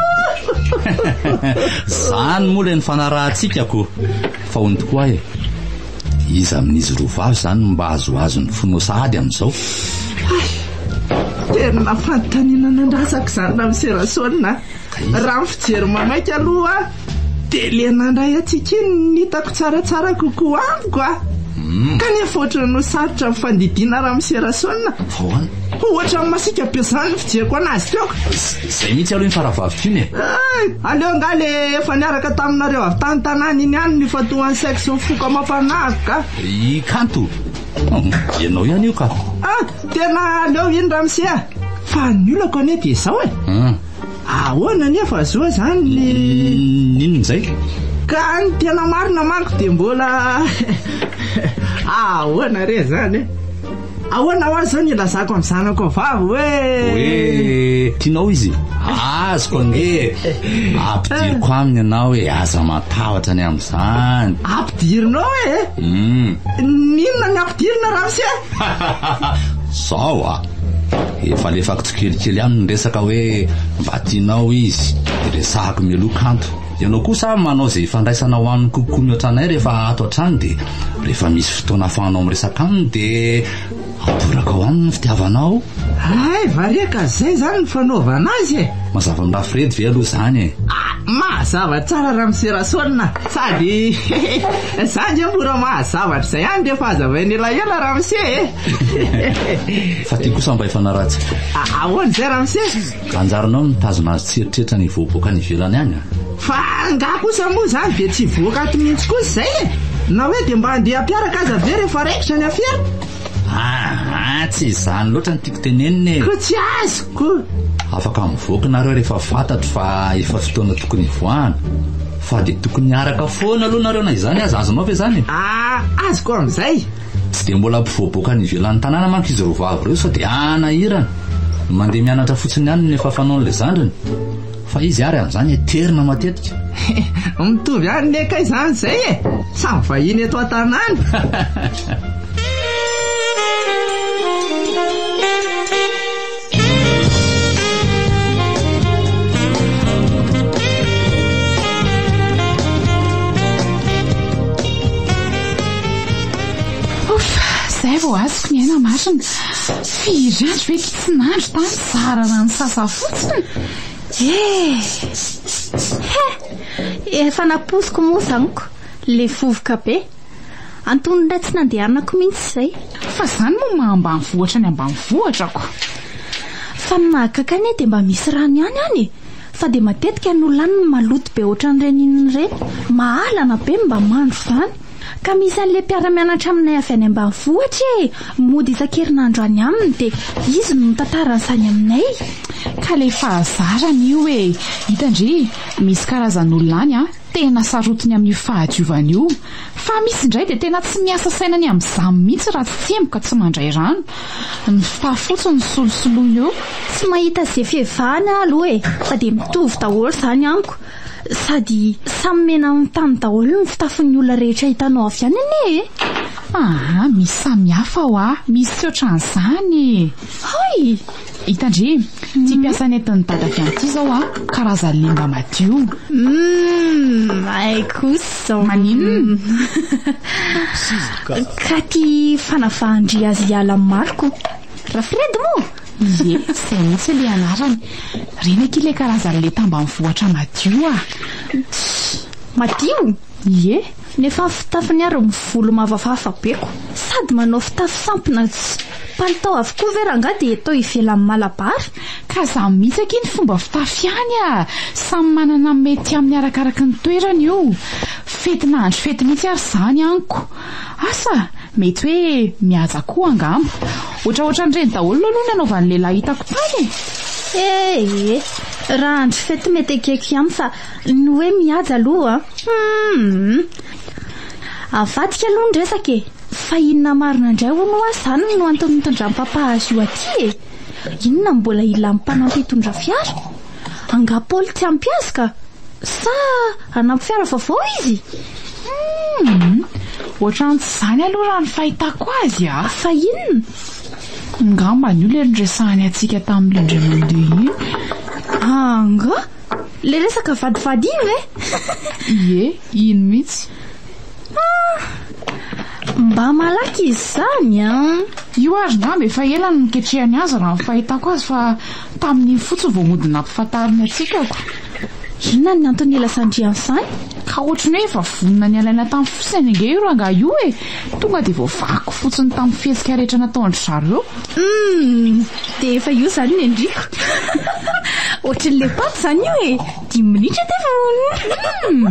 Zany moa ilay nifanarahantsika ko. Fa hono tokoa e, iza amin'izy roa vavy izany no mba azoazo ny fonao sahady amin'izao? Hay, tena fanontaniana nandrasako izany ramose Rasaona a. Raha ny fijery mamaika aloha dia le nandray antsika iny no hitako tsaratsara kokoa amiko a. Kanefa ohatran'ny ho sarotra ny fandidiana ramose Rasaona. Fa ahoana? Ohatran'ny masiaka be izany ny fijeriko anazy teo. Izay mihitsy aloha iny faravaviko iny e. Ay, aleo angaha le efa niaraka taminareo avy tany tanàna iny ihany no ifantohan'ny saiko sy ny foko amam-panahiko ka. I Kanto? Ianao ihany io ka. Ah, tena aleo iny ramose a. Fa ny olako anie dia izao e. Ahoana anefa zo izany ny. N'inona izay? Ka ny tena marina manko dia mbola ahoana re izany e? Ahoana ho azy izao ny ilazako amin'ny zanako vavy hoe. Hoe tianao izy? Azoko ange e! Ampidiriko aminy ianao e, aza matahotra ny amin'izany. Ampidirinao e? N'inona ny ampidirina ramose? Zao a! Efa alefako tsikelikely aminy ny resaka hoe mba tianao izy, dia resahako mialoha kanto. Ianao kosa manao izay ifandraisanao aminy kokoa mihoatra anay rehefa ato an-trano dia rehefa misy fotoana ahafahanao miresaka aminy dia Atoraka aminy ny fitiavanao. Hay varia ka zay zany ny fanaovana azy e! Mazava amin'i Rafredy ve aloha izany e? Ah, mazava tsara ramose Rasaonina, sady za nge mora mahazo zavatra izay ihany rehefa hazavaina elaela ramose e! Fa ty kosa mba hifanarahantsika. Ah, ahoana izay ramose? Anjaranao ny mitazona azy tsy hieritreritra ny hivoaboaka any ivelany any a! Fa angaha kosa moa izany dia tsy hivoaka ato mihitsy kosa izay e? Na hoe dia mba handeha hampiaraka aza ve rehefa raikitra ny afera? Aa, tsy izany loatra no tiako tenenina e! Koa tsy azoko! Afaka mivoaka nareo rehefa fantatro fa efa fotoana tokony hivoahana. Fa dia tokony hiaraka foana aloha nareo na izany aza, azonao ve izany e? Aa, azoko amin'izay! Tsy dia mbola mpivoaboaka any ivelan'ny tanàna manko izy roa vavy ireo sao dia hanahirana. Ny mandeha mianatra fotsiny ihany no efa fanaon'ilay zandriny. Fa izy ary amin'izany eterina matetika. Mitovy ihany ne kay izany izay e! Samy vahiny eto an-tanàna. Ouf, zay vao azoko ny aina marina. Firy andro ve tsy nandro tany zara raha nisasa fotsiny. Eh! He! Efa nampoiziko moa izany ko, le vovoka be. Antony iray tsy nandehanako mihitsy izay. Fa izany moa maha ambanivohitra ny ambanivohitra ko. Fa ny mahagaga anie dia mba misy rano ihany any e. Fa dia matetika ny olona any no maloto be ohatran'ireny inona ireny. Mahalana be ny mba mandro izany. Ka misy an'ilay mpiara-mianatra aminay avy any ambanivohitra e! Mody isan-kerinandro any aminy dia izy no mitantara an'izany aminay. Ka ilay fahazarana io e! Hitan-dry, misy karazan'olona any an, tena sarotiny amin'io fahadiovana io. Fa misy indray dia tena tsy miasa saina ny amin'izany mihitsy raha tsy tsemboka tsy mandray rano. Ny fitafy fotsiny no solosoloina eo. Tsy mahita izay fiavahany aho aloha e, fa dia mitovy daholo izany amiko. Sady samy mena amin'ny tany daholo ny fitafin'ny olona rehetra hitanao avy any anie e! Aa, misy samy hafa hoa, misy tsy ohatran'izany e! Hay! Hitan-dry, ity mpiasa nentin'i dada avy any ity izao a, karazan'ny lemba madio. Humm, hay kosa izao. Maninona? Ka ty fanavahan-dry azy hiala amin'i Marco. Rafredy moa? Ie, izay mihitsy ilay anarany. Ireny akia ilay karazan'ilay tambanivohitra madio a. Tssy, madio? Ie. Nefa ny fitafiny ary mivolo mavafafa be ko. Sady manao fitafy sampona sy palitao avokoa ve rangahy dia atao ivelan'ny malabary? Ka za mihitsy akia ny fomba fitafy ihany a! Samy manana ny mety aminy arakaraky ny toerany io. Fety na andro fety mihitsy ary izany amiko. Asa, mety hoe mihaja koa angamba. Ohatraohatran'ireny daholo aloha ny anaovan'ny lehilahy hitako tany e! Eh eh! Raha andro fety mety ekeko ihany fa Ny hoe mihaja aloha an! Humm! Avadika aloha ny resaka e! Fa inona marina indray hono hoa izany no antony nitondran'i Papa azy io aty e? Inona no mbola ilan'ny mpanampy hitondra fiara? Angaha Paoly tsy ampy azy ka? Sa hanampy fiara vaovao izy? Humm! Ohatran'ny tsy izany aloha raha ny fahitako azy a! Fa inona? Angamba an'io ilay noresahany antsika tamin'ilay indray mandeha iny. Angaha? Le resaka vadivady iny ve? Ie, iny mihitsy. Ah! Mba malaky izy izany an! Io ary ngamba efa ela no niketrehany azy raha ny fahitako azy fa tamin'iny fotsiny vao mody nampifantariny antsika ko. Inona ny antony nilazan-dry an'izany? Ka ohatry ny hoe efa vonona ny halaina tamin'ny fotsiny ange io rangahy io e! Tonga dia voavahako fotsiny tamin'ny fihetsika rehetra nataon-dry zareo. Humm! Dia efa io izany ny endriko. Ohatran'ilay paty izany io e! Dimy minitra dia vonona. Humm!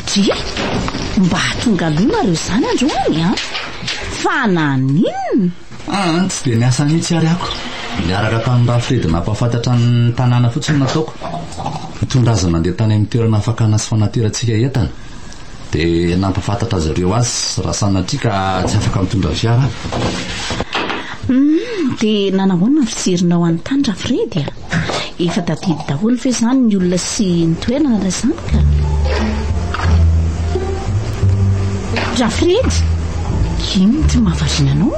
Dry! Mba tonga aloha nareo izany androany an! Fa naninona? Aa, tsy dia niasa mihitsy ary ako. Niaraka tamin'i Rafredy nampahafantatra ny tanàna fotsiny no nataoko. Nitondra azy nandeha tany amin'ny toerana fakana sy fanaterantsika entana. Dia nampahafantatra azy ireo azy raha sanatria ka tsy afaka mitondra fiara aho. Humm, dia nanahoana ny fijerinao an'i tany Rafredy a? Efa tadidy daholo ve izany ny olona sy ny toerana raha izany ka? Rafredy, inona ity mahavariana anao?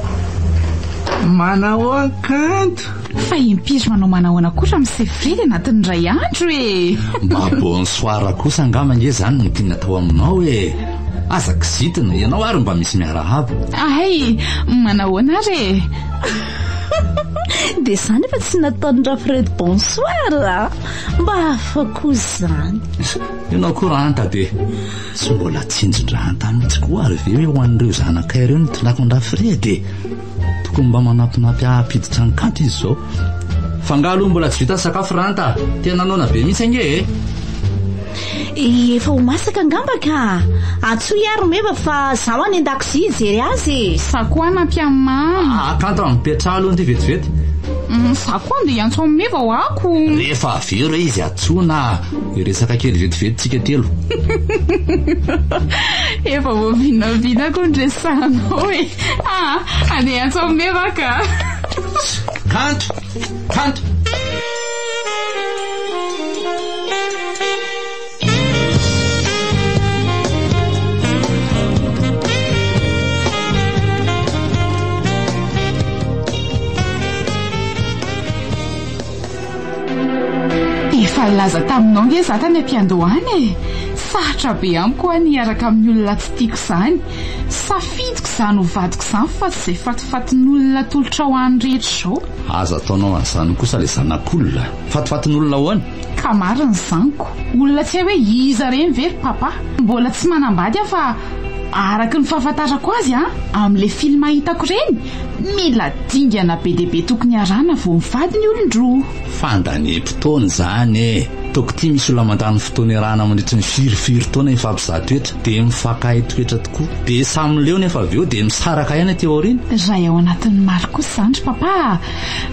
Manahoana Kanto? Fa impiry manao manahoana koa Ramose Fredy anatin'ny iray andro e? Mba bonsoir kosa angamba ange izany no tiana atao aminao e! Aza kizitina, ianao ary mba misy miarahaba. Hay, manahoana ary e? Dia izany efa tsy nataon'i Rafredy bonsoir a! Mba hafa koa izany. Ianao koa Rahanta dia tsy mbola tsinjon-dRahanta mihitsy koa ary ve hoe ho an'ireo zanakay ireo no tondrako an-dRafredy e? Tokony mba manampinampy ahy hampiditra ny kanto izy izao. Fa angaha aloha mbola tsy vita ny sakafo Rahanta a! Tena noana be mihitsy ange e! Efa ho masaka angamba ka! Antsoy ary Meva fa zaho any an-dakozia hijery azy e! Za koa hanampy an'i Mamy. Ah, kanto a, mipetraha aloha ndry vetivety. Za koa andeha hiantso an'i Meva ho ako. Rehefa avy eo re izy antsoina a! Hiresaka kely vetivety tsika telo. Efa voavinavinako ny resahanao e! Ah, andeha hiantso an'i Meva ka! Kanto! Kanto! Efa nilaza taminao nge za tany am-piandohana e! Sarotra be amiko hoa ny hiaraka amin'ny olona tsy tiako izany. Safidiko izany ho vadiko izany fa tsy izay fatifatin'olona atolotrao any rehetra izao. Aza ataonao an'izany kosa ilay zanak'olona. Fatifatin'olona ahoana? Ka marina izany ko. Olona tsy hay hoe iza ireny ve ry papa? Mbola tsy manambady aho fa araka ny fahafantarako azy an, amin'ilay film hitako ireny, mila dingana be dia be tokony arahana vao mivady ny olon-droa. Fandaniam-potoana izany e! Toko ity misy olona mandany fotoana iarahana mandritry ny firifiry taona hifampizaha toetra, dia mifankahay toetra tokoa. Dia samy leo nefa avy eo dia misaraka ihany aty aoriana. Raha ao anatin'ny maro kosa izany ry papa a!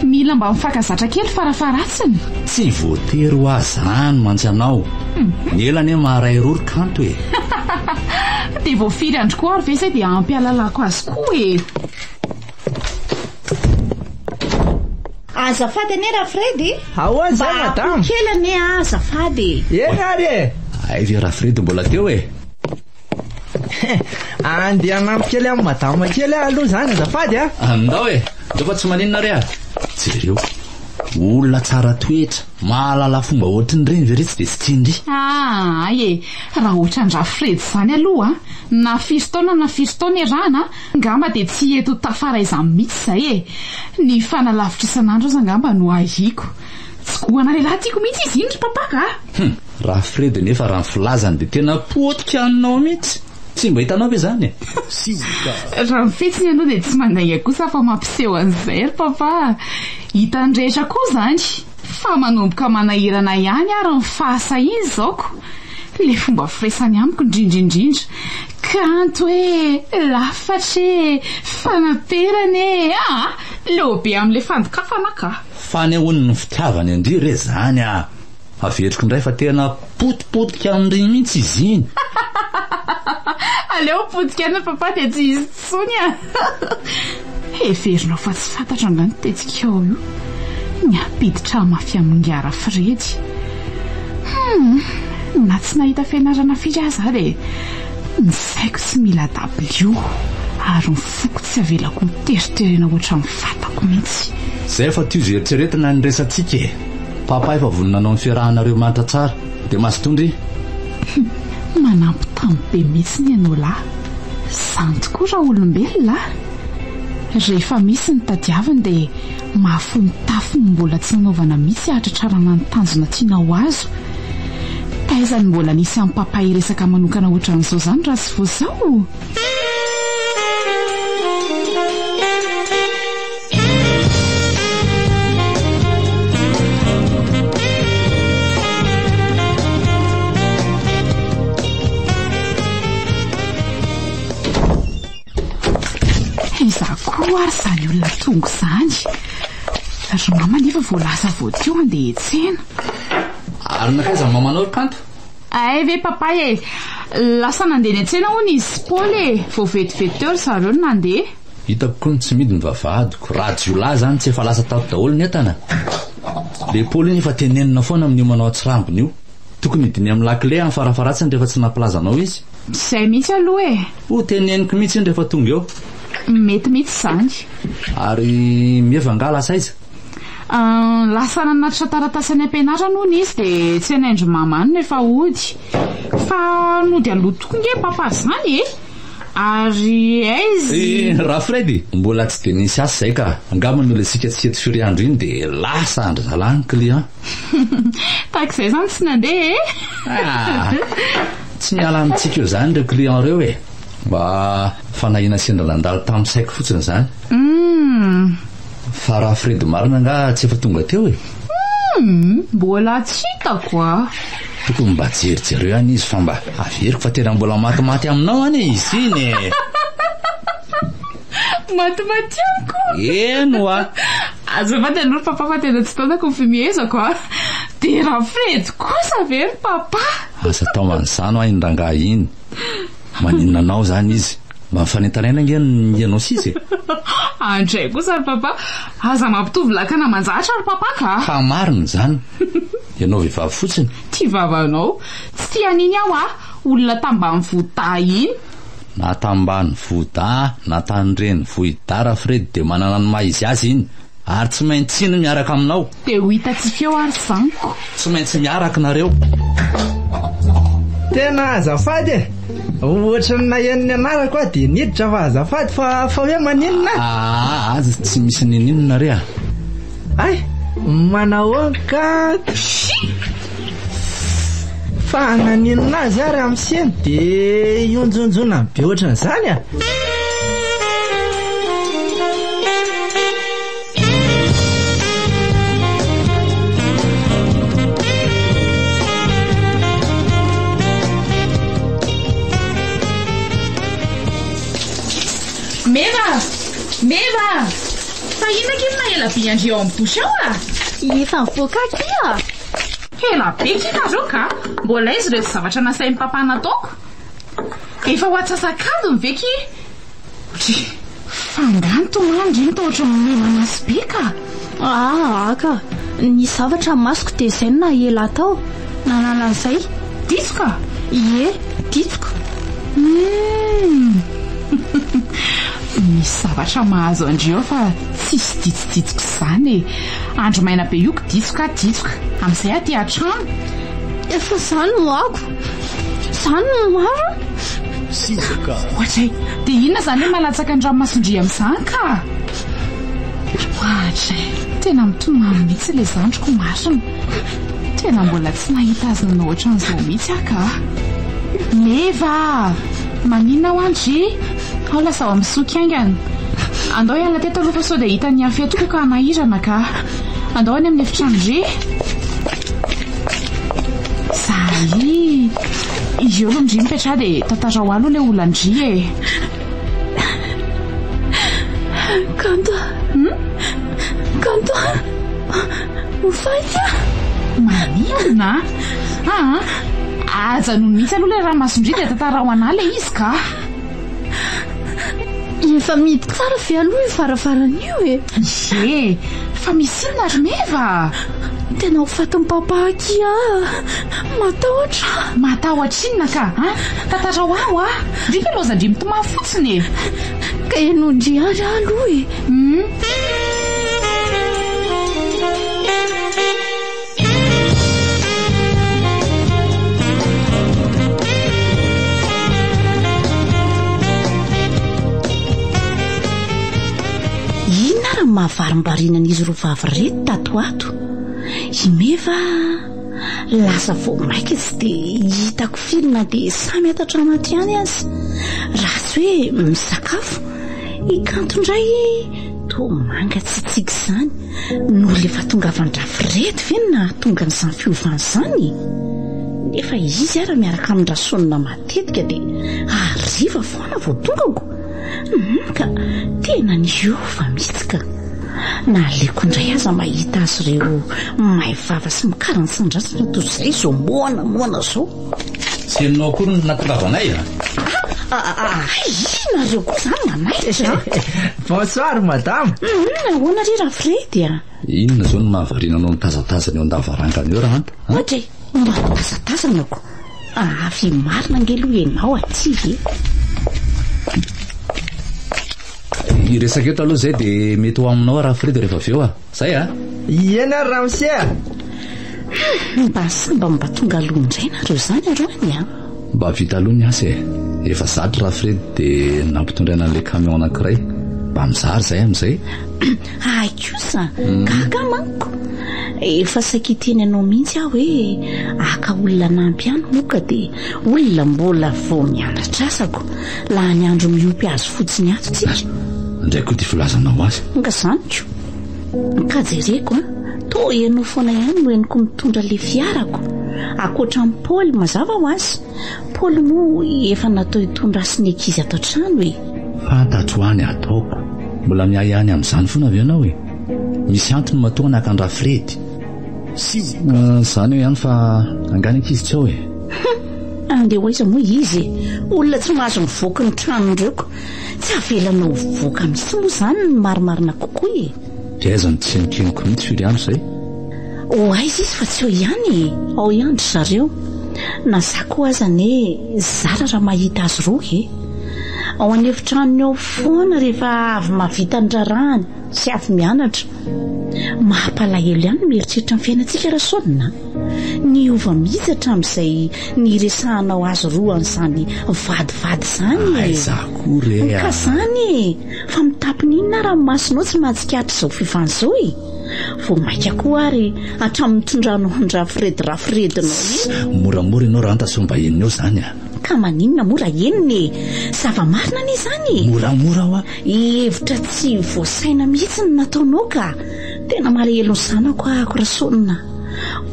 Mila mba mifankazatra kely farafaharatsiny. Tsy voatery ho ahy izany mantsy anao. Ny ela anie maharay roa ry kanto e! Dia vao firy andro koa ary ve izay dia ampy hahalalako azy koa e! Azafady anie Rafred e! Ahoana izay Mba madama? ampio kely anie aho azafady e! Eny ary e! Hay ve Rafred mbola teo e! Andeha hanampy kely amin'i madama kely aho aloha izany azafady a! Andao e! Ndao fa tsy maninona re a! Jereo, olona tsara toetra, mahalala fomba ohatrin'ireny ve re tsy dia tsy tian-dry? Aay e! Raha ohatran-dRafred izany aloha, na firy taona na firy taona iarahana, angamba dia tsy hety ho tafaray izany mihitsy izay e! Ny fanalavitra isan'andro aza angamba no ahiako. Tsy goana lehilahy tiako mihitsy izy iny ry papa ka! Hum! Rafred nefa raha ny filazany dia tena potika aminao mihitsy! Tsy mba hitanao ve izany e? Raha ny fihetsiny aloha dia tsy mandainga kosa fa mampiseho an'izay ry papa a! Hitan'ny rehetra koa izany fa manomboka manahirana ihany ary ny fahasahiany izao ko! Ilay fomba firesany amiko indrindra indrindra! Kanto e! Lafatra e! Fanaperana e! Aa! Leo be amin'ilay fandokafana ka! Fanehoany ny fitiavany an-dry re izany a! Averiko indray fa tena potipotika amin-dry mihitsy izy iny. Aleo potika any papa dia tsy hisy intsony a! Heverinao fa tsy fantatro angaha ny tetikao io? Ny hampiditra ahy mafy amin'ingahy Rafredy. Hum, na tsy nahita fianarana firy aza aho dia ny saiko tsy mila dabilio ary ny foko tsy avelako ho teriterena ohatran'ny vatako mihitsy. Zay fa tohizo eritreretina ny resatsika e! Papa efa vonona hanao ny fiarahanareo mantra tsara. Dia mazotoa ndry. Manampitamby be mihitsy ny anao lahy. Zany tokoa raha olombelona a! Rehefa misy ny tadiaviny dia mahafoy ny tafo ny mbola tsy nanaovana mihitsy hahatratrarana ny tanjona tiana ho azo. Taiza no mbola nisy an'i Papa hiresaka manokana ohatran'izao izany raha tsy vao izao? Iza koa ary izany olona tonga izany? Ry mama nefa vao lasa vao teo handeha hiantsena. Ary nankaiza ny mamanao ry Kanto? Hay ve papay e! Lasa nandeha niantsena hono izy sy Paoly e! Vao vetivety teo ry zareo no nandeha. Hitako koa ny tsy midy ny vavahadiko. Raha jiolahy izany tsy efa lasa tato daholo ny entana. Le Paoly iny efa tenenina foana amin'io manao atsirambina io. Tokony hidiny amin'ny lakile amin'ny farafaharatsiny rehefa tsy nampilaza anao izy. Izay mihitsy aloha e! Ho teneniko mihitsy iny rehefa tonga eo. Mety mihitsy izany. Ary Mieva angaha lasa aiza? Lasa nanatitra taratasy any am-pianarana hono izy dia tsy hainaindry mama any no efa hody. Fa nody aloha tokoa nge papa izany e! Ary aiza i. Eh, Rafredy! Mbola tsy dia nisy asa izay ka. Angamba noho ilay isika tsy eto firy andro iny dia lasa an-dry zalahy ny client. Tahaka izay izany tsy nandeha e! Ah! Tsy miala amintsika eo izany ireo client ireo e! Mba fanahiana sendra nandalo tamin'ny saiko fotsiny izany. Hum! Fa Rafredy marina angaha tsy efa tonga teo e? Hum! Mbola tsy hitako a! Tokony mba jerijereo ihany izy fa mba averiko fa tena mbola matimaty aminao anie izy iny e! Matimaty amiko? Eny oa! Azafady aloha ry papa fa tena tsy tantako ny fimehezako a! Dia Rafredy kosa ve ry papa? Aza atao an'izany hoa iny rangahy iny. Maninona anao izany izy? Mba mifanentana ange ny ianao sy izy e! Andray kosa ry papa! Aza mampitovy lakana aman-jatra ry papa ka! Fa marina izany! Ianao vehivavy fotsiny. Tia vavanao. Tsy tia an'iny aho a! Olona tambanivohidahy iny. Na tambanivohidahy na tany renivohidahy Rafredy dia manana ny maha izy azy iny. Ary tsy maintsy iny miaraka aminao. Dia ho hitantsika eo ary izany ko. Tsy maintsy miaraka nareo. Tena azafady e! Ohatran'ny naheno ny anarako aho dia niditra fa azafady fa fa hoe maninona? Aa, aza tsy misy ninininona re a! Hay! Manahoana ka? Shii! Fa naninona azy ary ramose no dia ionjonjonany be ohatran'izany a? Meva! Meva! Fa inona akia no maha ela be an-dry ao amin'ny douche ao a? Efa mivoaka akia! Ela be akia nareo ka! Mbola aiza ireto zavatra nasain'i papa nataoko? Efa ho atsasak'adiny ve akia? Dry! Fa angaha nitomany ndry no toa ohatran'ny mena maso be ka! Aa ka! Nisy zavatra ny masoko dia izay no naha ela tao. Nanala an'izay. Ditsoka? Ie, ditsoka. Humm! Misy zavatra mahazo an-dry ao fa tsisy ditsiditsoka izany e! Andro maina be io ko ditsoka ditsoka. Amin'izay aty an-trano. Efa izany no ako. Izany no marina. Sizoka. Ohatray, dia inona izany hoe malatsaka ny ranomason-dry amin'izany ka? Ohatray, tena mitomany mihitsy ilay zandriko marina. Tena mbola tsy nahita azy nanao ohatran'izao mihitsy aho ka. Meva a! Maninona hoa ndry? Ao lasa ao amin'ny soky haingana. Andao hiala teto aloha fa sao dia hitan'i Afy eto koa ka hanahirana ka. Andao any amin'ny efitranon-dry. Zay! Eo aloha ndry mipetraha dia tantarao aloha ilay olan-dry e. Kanto a! Kanto a! Ho faty aho! Maninona? Aa! Ajanony mihitsy aloha ilay ranomason-dry dia tantarao anà ilay izy ka! Efa mihidy tsara ve aloha io varavarana io e? Ie! Fa misy inona ry Meva? Tena ho fatin'i Papa akia aho! Matahotra aho! Matahotra inona ka? An! Tantarao ahy hoa! Ndry ve laozan-dry mitomany fotsiny e! Ka henoin-dry ary aho aloha e! Hum! Inona ary ny mahavarimbariana an'izy roa vavy ireto tato ho ato? I Meva lasa vao mainka tsy dia hitako firy na dia samy ato an-trano ato ihany aza. Raha tsy hoe misakafo, i Kanto indray toa mangatsiatsiaka izany. Noho ilay fahatongavan-dRafirety ve no nahatonga an'izany fiovana izany? Nefa izy ara miaraka amin-dRasoanina matetika dia hariva foana vao tongako. Hum ka tena niova mihitsy ka. Na aleoko indray aza mahita azy ireo may vava sy mikarantsandrantsana toy izay izao moana moana izao. Tsy henonao akory ny nahatongavanay a? Hay, nareo koa izany manaitra a! Bonsoir madame! Hum, ahoana ry Rafredy a? Inona izao no mahavariana anao mitazatazana eo an-davarangana eo Rahanta a? Ohatra e, mba mitazatazana ko. Avy marina ange aloha ianao aty e! Hiresaka eto aloha izay dia mety ho aminao Rafredy rehefa avy eo a! Zay a! Ieny ary ramose a! Mba sambany mba tonga aloha indray nareo izany androany a! Mba vita aloha ny asa e! Efa zatra Rafredy dia nampitondraina an'ilay camion anankiray. Mba mizara izahay amin'izay. Hay kosa! Gaga manko! Efa saika hiteny anao mihitsy aho hoe haka olona hanampy ihany moa ka dia olona mbola vao mianatra asako. Lany andro miompy azy fotsiny ato tsika. Indray koa ity filazanao azy. Nga zany ko. Ka jereko an, toa ianao foana ihany no henoko mitondra le fiarako. Ankoatra an'i Paoly mazava ho azy. Paoly moa efa natao hitondra ahy sy ny ankizy ato an-trano e. Fantatro hoa ny ataoko. Mbola miahiahy ny amin'izany foana ve ianao e? Misy antony matoa naka an-dRafredy. Izany eo ihany fa angaha ny ankizy tsy ao e? Hum! Andeha ho aiza moa izy e? Olona tsy mahazo mivoaka ny tranon'ireo ko. Tsy avelanao hivoaka mihitsy moa izany ny marimarina kokoa e! Dia aiza no tsy henokenoko mihitsy firy andro izay? Ho aiza izy fa tsy eo ihany e! Ao ihany ry zareo. Na za koa aza anie zara raha mahita azy roa e! Ao an'efitranony ao foana rehefa avy mahavita ny raharahany sy avy mianatra. Mampalahelo ihany ny mieritreritra ny fiainantsika Rasaonina a! Niova mihitsy hatramin'izay niresahanao azy roa an'izany vadivady izany e! Aiza koa re a! Ka izany e! Fa mitapina inona ary ny masonao tsy mahatsikaritra izao fiovana izao e? Vao maika koa ary hatramin'ny nitondranao an-dRafredy Rafredinao iny. Moramora ianao Ranta sao mba henonao izany a! Ka maninona moa raha henony e? Zava-marina anie izany e! Moramora hoa! Hevitra tsy voasaina mihitsy no nataonao ka! Tena malahelo ny zanako ahako Rasaonina.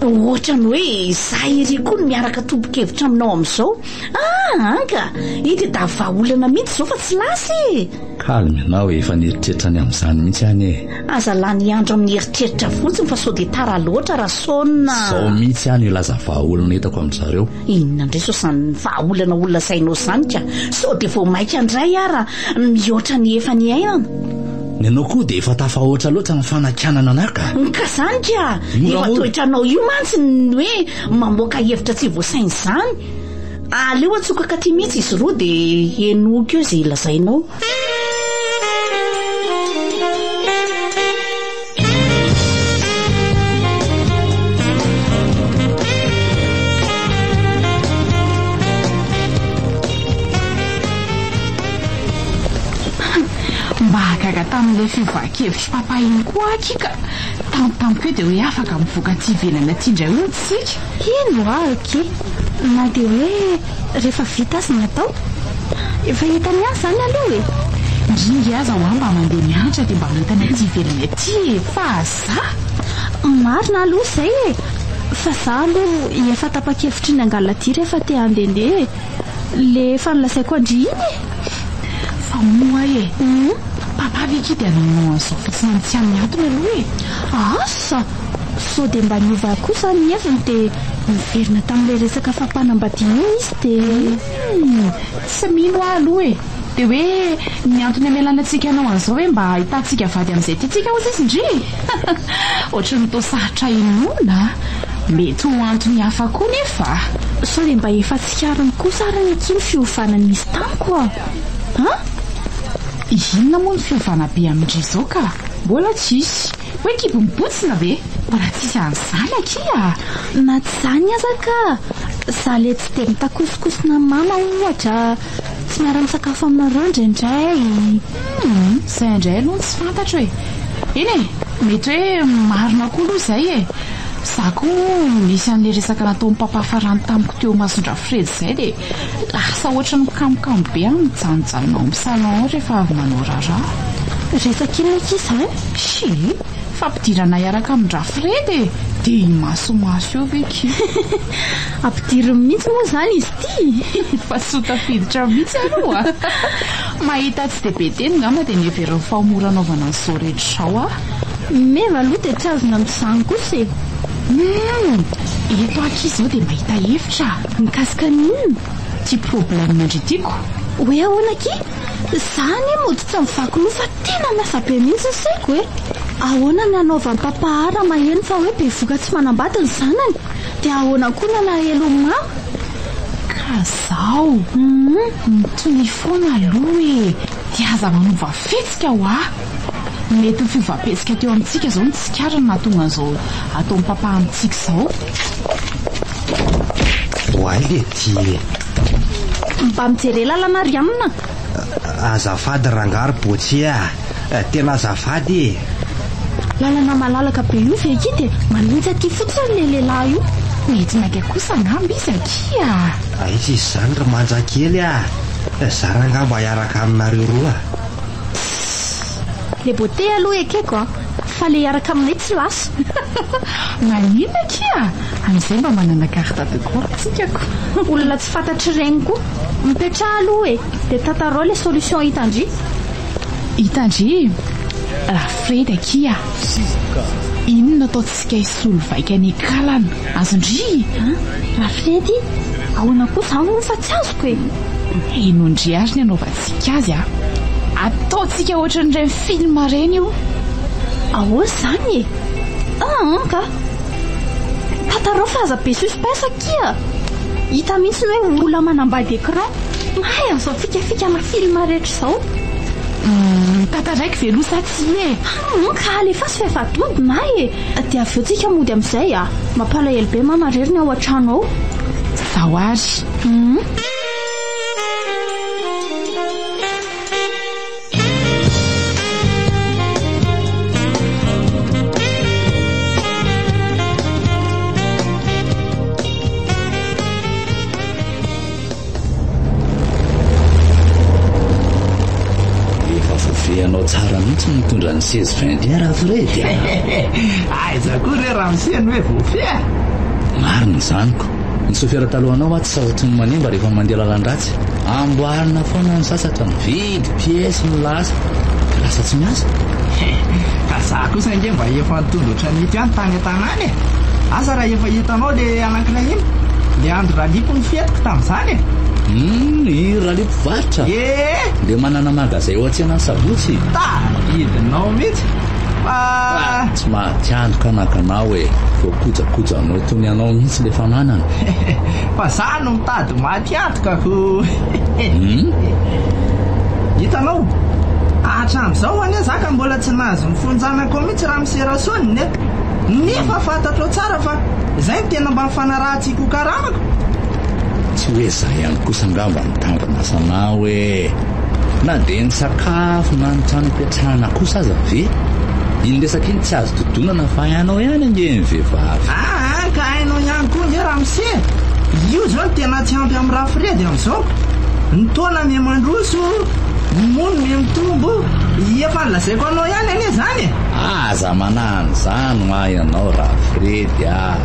Ohatran'ny hoe izaho ery koa no miaraka tompon-kevitra aminao amin'izao. Ah, anka! Ity dia vahaolana mihitsy izao fa tsy lasa e! Calme ianao e, efa nieritreritra ny amin'izany mihitsy aho anie e. Aza lany andro amin'ny eritreritra fotsiny fa sao dia tara loatra Rasaonina. Izao mihitsy aho no hilaza vahaolana hitako amin-dry zareo. Inona indray sao izany vahaolana ho lazainao izany ka! Sao dia vao mainka indray ara mihoatra ny efa niainana. Ny anao koa dia efa tafahoatra loatra ny fanakianana anà ka! Ka izany ka! Efa toetranao io mantsy ny hoe mamoaka hevitra tsy voasaina izany. Aleo atsokaka aty mihitsy izy roa dia henoiko eo izay lazainao. Mba gaga tamin'ilay fiovan-kevitr'i papa iny koa aky ka. Tampotampoka eo dia hoe afaka mivoaka aty ivelany aty indray hono tsika. Eny hoa aky, na dia hoe rehefa vita aza ny atao. Efa hitany ihany izany aloha e! Ndry nge aza hoa mba mandeha mianatra dia mba mahita ny aty ivelany aty e! Fa za? Marina aloha izay e! Fa za aloha efa tapa-kevitry ny hangala-dia rehefa te handehandeha e! Le efa nolazaiko an-dry iny e! Fa hono hoa e! Papa ve ki dia hanao an'izao fotsiny amin'ny tsy amin'ny antony aloha e! Asa! Sao dia mba niova kosa ny heviny dia niverina tamin'ilay resaka fampanambadiana iny izy dia. Humm! Tsy mino aho aloha e! Dia hoe ny antony hamelana antsika hanao an'izao hoe mba hahitantsika vady amin'izay tiantsika hozy izy ndry? Ohatry ny toa sarotra inoana a! Mety ho antony hafa koa nefa. Sao dia mba efa tsikariny kosa ary ny akia ny fiovana nisy tamiko a! An? Inona moa ny fiovana be amin-dry izao ka? Mbola tsisy. Hoe kibo mibotsina ve? Mbola tsisy an'izany akia a! Na tsy izany aza ka! Za le tsy dia mitakosokosona amin'i mama ohatra, tsy miara-misakafo aminareo indraindray. Humm, izay indray aloha no tsy fantatro e! Eny e, mety hoe marina koa aloha izay e! Za koa moa nisy an'ilay resaka nataon'i papa farany tamiko teo imason-dRafredy izay dia lasa ohatry ny kamokamo be aho mijanojanona ao amin'ny salon ao rehefa avy manao raharaha. Resaka inona akia izany? Shii, fampidirana hiaraka amin-dRafredy e! Dia imasomaso eo ve ki? Ampidiriny mihitsy moa izany izy ity? Fa tsy ho tafiditra mihitsy aloha. Mahita tsy dia be teny ngamba dia noheveriny fa ho mora anaovana an'izao rehetra izao aho. Meva aloha dia tsy azony amin'izany kosa e! Humm! Eto aky izao dia mahita hevitra. Mikasika ny inona? Ty problème ndry tiako. Hoe ahoana akia? Za anie mody tsy mivaky loha fa tena miasa be mihitsy ny saiko e! Ahoana ny hanaovan'i papa ahy raha maheno fa hoe bevoka tsy manambady ny zanany? Dia ahoana koa ny alahelon'i mama? Ka zao! Mitonia foana aloha e! Dia aza manova fihetsika hoa! Mety ho fiovam-pihetsika teo amintsika izao no tsikariny mahatonga an'izao ataon'i papa amintsika izao. Oay le ty e! Mba mijere lalana ry anona. Azafady rangahy ry Botsia a! Tena azafady e! Lalana malalaka be io ve akia dia manitsy aty fotsiny le lehilahy io. Mety maika kosa angamba izy akia a! Aiza izy izany ry manja kely a! Za rangahy mba hiaraka aminareo roa. Le beauté aloha ekeko a! Fa le hiaraka aminay tsy lasa. Maninona akia? Amin'izay mba manana garde de corps tsika ko. Olona tsy fantatr'ireny koa. Mipetraha aloha e! Dia tantarao le solution hitan-dry. Hitan-dry Rafred akia. Inona ataontsika hisolo vaika an'i Kalana? Azon-dry? An? Rafredy? Ahoana koa izany moa fa tsy azoko e? Henoin-dry ary ny anaovantsika azy a! Ataontsika ohatran'ireny film ireny io. Ahoana izany e? An ka! Tantarao fa aza be suspense akia! Hita mihitsy ny hoe olona manambady écran. Mahay an'izao fikafikana film rehetra izao. Humm, tantaraiko ve aloha sa tsia e? An ka alefaso fa efa dodona aho e! Dia avy eo tsika mody amin'izay a! Mampalahelo be mama rery ny ao an-trano ao. Zao ary. Humm. Vitanao tsara mihitsy ny mitondra ny seize vingt et un Rafredy a! Aiza koa re ramose no hoe voafehy a! Marina izany ko! Ny sofera talohanao mantsy sarotiny manimba rehefa mandeha lalan-dratsy. Amboarina foana ny sasatra, mividy piesy no lasa, dia lasa tsy miasa. Ka za kosa ange mba efa nitondra ohatran'ito ihany tany an-tanàna e! Asa raha efa hitanao le anankiray iny? Le andro ralipy ny fetiko tamin'izany e! Humm, i Ralipy mpivarotra? Ee! Le manana magazay ao an-tsena ny sabotsy? Tadidinao mihitsy fa. Tsy mahatiantoka anaka anao e! Voakojakojanao toy ny anao mihitsy le fananana. Fa za no mitady maty antoka ko. Humm. Hitanao? Hatramin'izao anie za ka mbola tsy nahazo ny fon-janakao mihitsy ramose Rasoanina e! Nefa fantatrao tsara fa izay no tena mba nifanarahantsika ho karamako. Tsy hoe za ihany kosa angamba no tambin'asanao e! Na dia ny sakafo na ny trano ipetrahana kosa aza ve? Iny resaka iny tsy azo dodonana fa hainao ihany ange ny vehivavy. Aa ka hainao ihany koa ange ramose e! Io izao no tena tsy ampy amin'i Rafredy amin'izao. Ny taona miha mandroso, ny mony miha mitombo, efa nolazaiko anao ihany anie izany e! Aza manahy an'izany hoa ianao Rafredy a!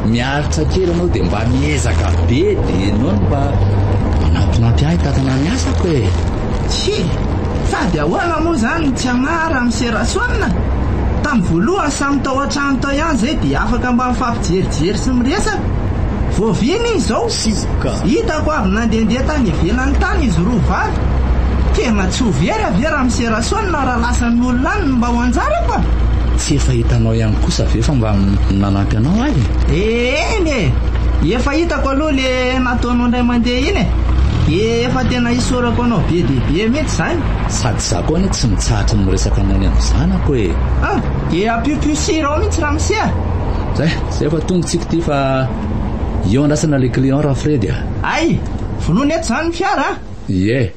Miaritra kely ianao dia mba miezaka be dia ianao no mba manampinampy ahy hitantana ny asako e! Tsia! Sady ahoana moa izany no tsy hanahy Ramose Rasoanina? Tamin'ny voalohany samy tao an-trano tao ihany izay dia afaka mba mifampijerijery sy miresaka. Voavina izy izao. Sizoka. Hitako avy nandehandeha tany ivelany tany izy roa vavy. Tena tsy ho very ve Ramose Rasoanina raha lasan'ny olona any ny mba ho anjarako a? Tsy efa hitanao ihany kosa ve fa mba nanampy anao aho e? Eny e! Efa hitako aloha le nataonao indray mandeha iny e! Dia efa tena isaorako anao be dia be mihitsy izany. Sady za koa anie tsy mitsahatra ny miresaka anao ny amin'ny zanako e! Ah! Dia ampiopio sira ao mihitsy ramose a! Zay, zay fa tonga tsika ity fa eo andrasana le client Rafredy a! Hay! Vonoina eto izany ny fiara a! Ie!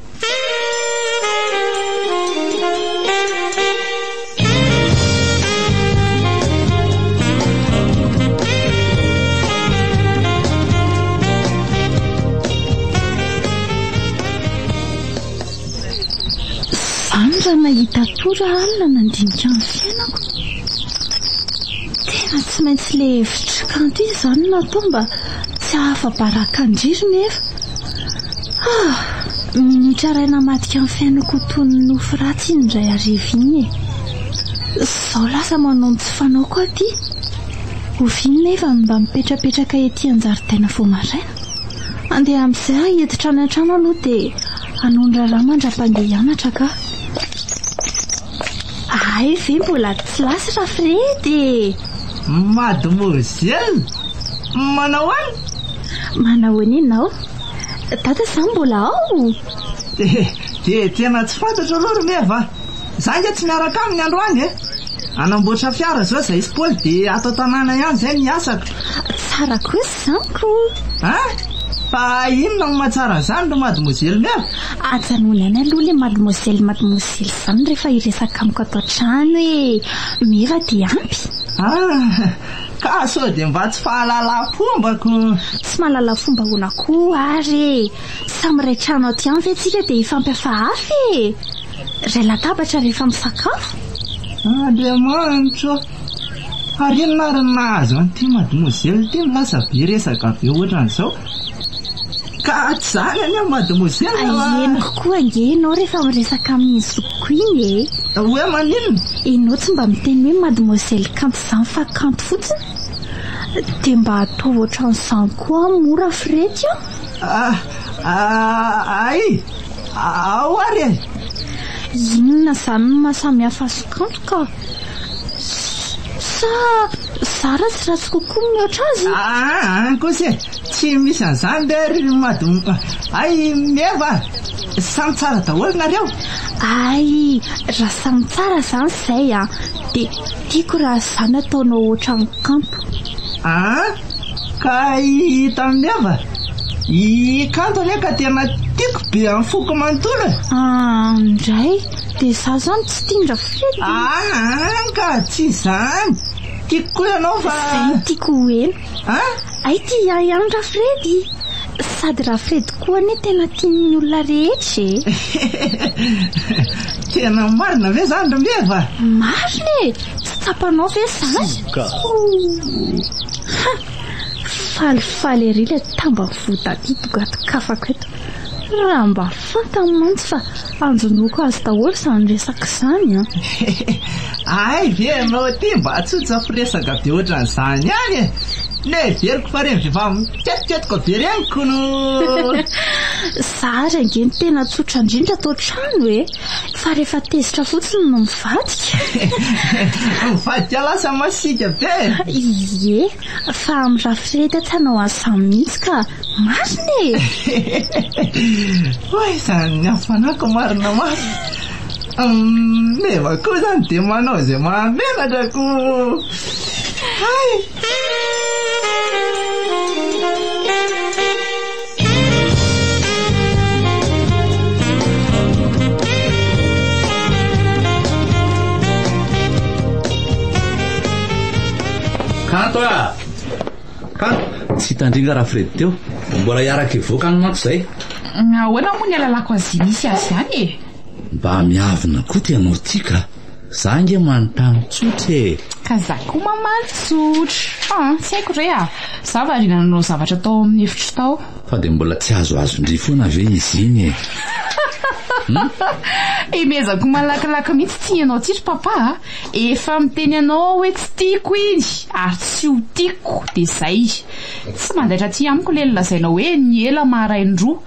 Zany raha nahita toa raha alina nandinika ny fiainako. Tena tsy maintsy le hevitry kanto iny izany no natao mba tsy hahafa-baraka an-dry nefa. Ah! Minitra iray namadika ny fiainako ho toy ny nofy ratsy iny indray hariva iny e. Izao lasa manao ny tsy fanaoko aho ity. Oviana nefa no mba mipetrapetraka ety an-jaridaina vao maraina? Andeha amin'izay aho hiditra any an-trano aloha dia hanao ny raharaha mandra-pandeha hianatra kah. Hay ve mbola tsy lasa Rafredy e! Mademoiselle! Manao ahoana? Manao ahoana ianao? Dada za mbola ao? Dia tena tsy fantatro aloha ry Meva a! Za ange tsy miaraka aminy androany e! Hanamboatra fiara izao izahay sy Paoly dia ato an-tanàna ihany izay ny asako. Tsara kosa izany ko! An! Fa inona no mahatsara an'izany ry Mademoiselle Meva? Ajanony any aloha ilay mademoiselle mademoiselle izany rehefa hiresaka amiko ato an-trano e! Meva dia ampy. Ah! Ka sao dia mba tsy fahalalam-pomba ko. Tsy mahalala fomba ahoana koa ary e! Samy iray trano ato ihany ve tsika dia hifampihafahafa e! Iray latabatra rehefa misakafo? Andriamanitra ô! Ary inona ary ny nahazo an'ity mademoiselle ity no lasa be resaka be ohatran'izao? Ka tsy izany anie mademoiselle fa. Henoko koa ange ianao rehefa miresaka amin'iny zokiko iny e! Hoe maninona? Ianao tsy mba miteny hoe mademoiselle kanto izany fa kanto fotsiny. Dia mba ataovy ohatran'izany koa aho moa Rafrety a! Ah, ay! Ao ary e! Inona izany no maha samy hafa azy kanto ka? Sa za ratsiratsy kokoa mihoatra azy? Aa kosa e! Tsy misy an'izany re ry madm ay Meva a! Samy tsara daholo nareo. Ay, raha samy tsara izany izay an, dia tiako raha izany ataonao ohatran'ny kanto. An! Ka hitan'i Meva, i Kanto anie ka tena tiako be amin'ny foko manontolo e! An indray, dia izaho izany tsy tian-dRafredy? An ka tsy izany, tiako koa ianao fa. Izay no tiako ho heno. An! Hay tia ahy ihany Rafredy! Sady Rafredy koa anie tena tian'ny olona rehetra e. Tena marina ve zany ry Meva? Marina e! Tsy tsapanao ve izany? Ka. Ha! Falifaly ery ilay tambavy voatabia tonga tokafako eto. Raha mba fantany mantsy fa anjonoako azy daholo izany resaka izany an! Hay ve ianao ity mba tsotra firesaka be ohatran'izany ihany e! Neveriko fa ireny vehivavy miketoketoka be ireny kono! Za ary ange no tena tsotra indrindra ato an-trano e! Fa rehefa tezitra fotsiny no mivadika. Mivadika lasa masiaka be e! Ie, fa amin'i Rafredy aho tsy hanao an'izany mihitsy ka! Marina e! Oay izany hafanako marina mafy. Meva koa izany dia manao izay mahamenatra ko! Hay! Kanto a! Kanto! Tsy hitandringa Rafredy teo. Mbola hiaraka hivoaka any manko izay. Ahoana moa ny alalako azy misy azy any e? Mba miavona koa ty anao ty ka. Za ange manontany tsotra e! Ka za koa mamaly tsotra. Ah, tsy haiko re ah. Za variana nanao zavatra tao amin'ny efitro tao. Fa dia mbola tsy azoazon-dry foana ve izy iny e? Hum? Emezako malakilaky mihitsy ty ianao ty ry papa a! Efa miteny anao aho hoe tsy tiako iny ary tsy ho tiako dia zay. Tsy mandaitra aty amiko le nolazainao hoe ny ela maharain-droa.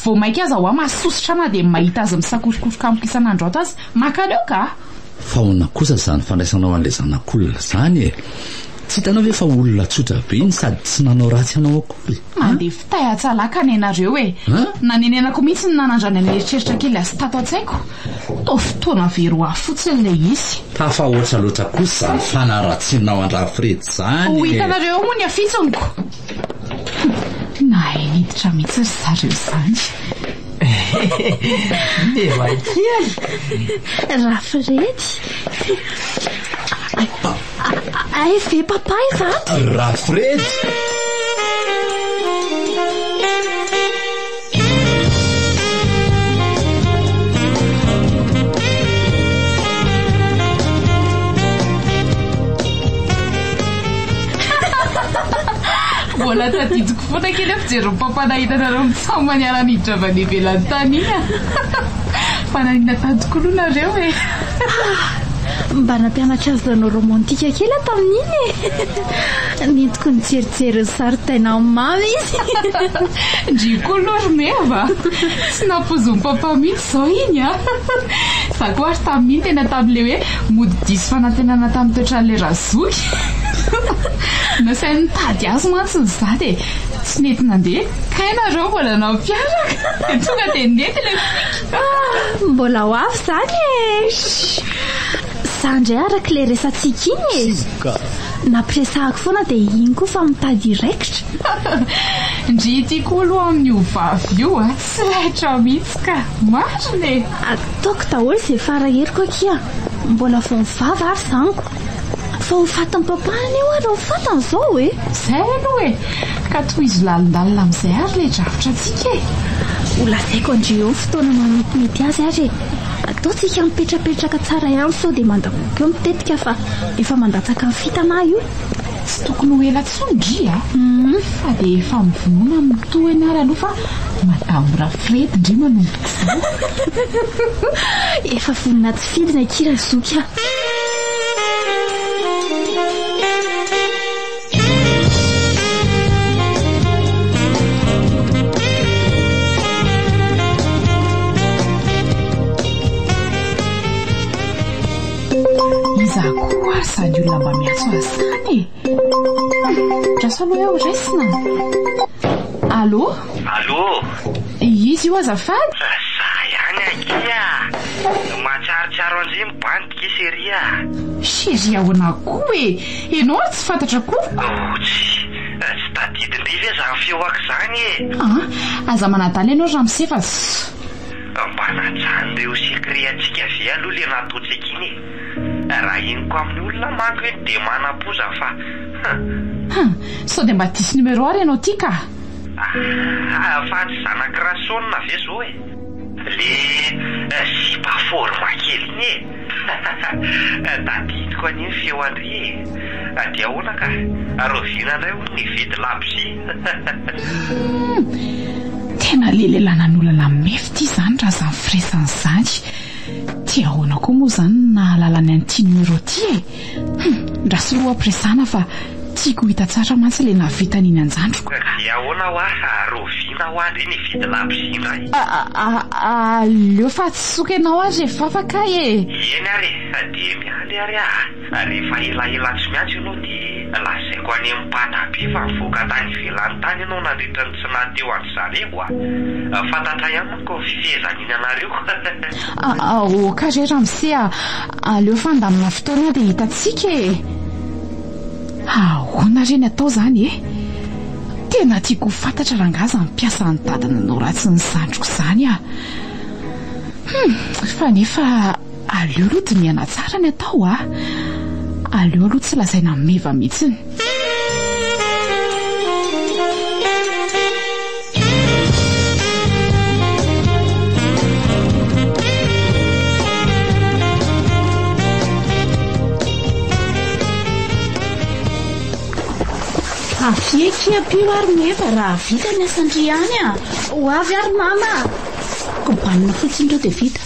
Vao maika aza hoa mahasosotra na dia mahita azy misakorokoroka amiko isan'andro ato aza. Mankaleo ka! Fa ahoana kosa izany fandraisanao an'ilay zanak'olona izany e? Tsy hitanao ve fa olona tsotra be iny sady tsy nanao ratsy anao akory? Mandeha fitay hatsalakana ianareo e! Nanenenako mihitsy ny nanandrana ny eritreritra kely azy tato an-tsaiko. Toa fotoana very ho ahy fotsiny ilay izy. Tafahoatra loatra kosa izany fanaratsianao an-dRafredy izany Ho e! hitanareo eo moa ny hafitsoniko. Nahay niditra mihitsy ry zareo izany. Meva kely. Rafredy. Ay ve papa efa ato? Rafredy. Mbola tadidiko foana kely aho fijerin'i papa nahita anareo mitsam niara-niditra avy any ivelany tany iny a. Fa naninona tany tokoa aloha nareo e. Mba nampianatra azy nanao romantika kely aho tamin'iny e. Nentiko nijerijery ny zaridaina amin'i mama izy. Ndry koa aloha ry Meva. Tsy nampoizin'i papa mihitsy izao iny a. Za koa ary tamin'iny tena tamin'ilay hoe mody diso fanantenana tamin'ny toetran'ilay razoky. Nasainy nitady azy mantsy ny za dia tsy nety nandeha. Kay nareo mbola nampiaraka. Dia tonga dia nety ilay fika. Ah, mbola ho avy izany e. Za indray araka ilay resatsika iny e. Nampiresahako foana dia iny koa fa mitady hiraikitra. Ndry ity koa aloha amin'io vavy io a, tsy raitra mihitsy ka. Marina e! Ataoko daholo izay fara heriko akia. Mbola vao mivava ary zaniko. Fa ho fatin'i papa anie hoa raha ho fantany izao e! Izay aloha e! Ka tohizo lalindalina amin'izay ary ilay drafitra antsika e! Ho lazaiko an-dry eo ny fotoana mahametimety azy ary e! Ataontsika mipetrapetraka tsara ihany sao dia mandamoka eo ny tetika fa efa mandatsaka ny fitana aho io. Tsy tokony ho ela intsony ndry a! Fa dia efa mivonona amin'ny tohiny ary aloha fa Madame Rafredy ndry manomboka izao. Efa vonona tsy fidiny akia Razoky a! Iza koa ary izany olona mba miantso azy izany e? Andraso aloha eo raisina. Allô? Allô? Iza io azafady? Za ihany akia. Mahatsiarotsiaro an-dry mibandy ki chérie a. Chérie ahoana koa e? Ianao ary tsy fantatra koa. Outsy, tsy tadidin-dry ve izany feoako izany e? Ah, aza manadala ianao ramose fa ss. Mba najanon'ireo secret antsika ve aloha le nataontsika iny e? Raha henoko amin'ny olona manko iny dia manam-poza fa hum. Hum, sao dia mba diso numéro ary ianao ty ka. Ah, fa tsy zanak'i Rasaonina ve zao e? Le sipa forme kely iny e! Tadidiko anie ny feo an-dry e! Dia ahoana ka? Rahoviana indray hono ny hividy labozia? Humm! Tena le lehilahy nanolana mefy ity izany raha izany firesany izany. Dia ahoana koa moa izany no nahalalany an'ity numéro ity e? Humm! Ndraso aloha ampiresahana fa tiako ho hita tsara mantsy ilay nahavita an'iny an-jandriko. Dia ahoana hoa? Rahoviana hoa ndry ny hividy labozia indray? Aleo fa tsy soka ianao ary rehefa afaka e! Eny ary e! Dia miandry ary aho a! Rehefa elaela tsy miantso ianao dia lazaiko any amin'ny mpata be fa nivoaka tany ivelany tany ianao nandritra ny tsy naha teo an-dry zareo a! Fantatra ihany manko ny fifehezan'iny anareo. Ok re ramose a! Aleo fa handamina fotoana dia hitantsika e! Ahoana re ny atao izany e? Tena tiako ho fantatra rangaha izany mpiasa an'i dada nanao ratsy ny zandriko izany ah! Hum, fa nefa aleo aloha dinihana tsara ny atao ah! Aleo aloha tsy lazaina meva mihitsiny. Avia akia ampio ary Meva raha vita ny asan-dry any a! Ho avy ary mama a! Kobanina fotsiny ireo dia vita.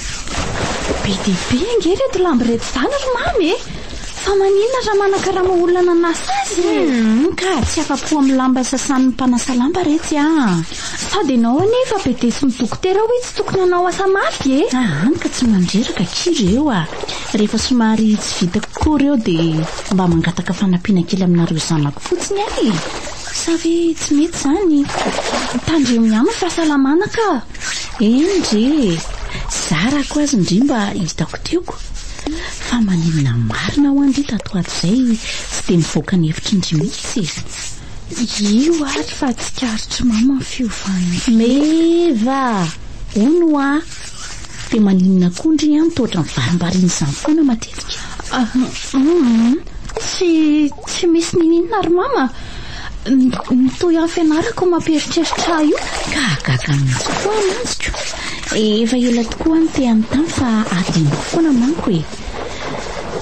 Be dia be ange ireto lamba ireto izany ry mama e! Fa maninona raha manakarama olona nanasa azy e? Humm ka tsy afa-po amin'ny lamba sasan'ny mpanasa lamba retsy a! Sady ianao anie efa bedesin'ny dokotera hoe tsy tokony hanao asa mafy e! Aa ka tsy mandreraka akia ireo a! Rehefa somary tsy vitako koa ireo dia mba mangataka fanampiana kely aminareo zanako fotsiny aho e! Sa ve tsy mety izany? Tandremo ihany ny fahasalamana ka! Eny re e! Zarako azy ndry mba hitako tiako. Fa maninona marina hoa ndry tato ato izay tsy dia mivoaka ny hevitry ndry mihitsy e? Io ary fa tsikaritr'i mama ny fiovan'ny Meva! Hono hoa! Dia maninona koa ndry an toa ohatran'ny varimbariana izany foana matetika? Humm tsy tsy misy niniana ry mama. Ny toy amin'ny fianarako mampieritreritra ahy io. Ka gaga mihitsy koa aho mantsy ko. Efa ela tokoa aho no te hanontany fa adinoko foana manko e.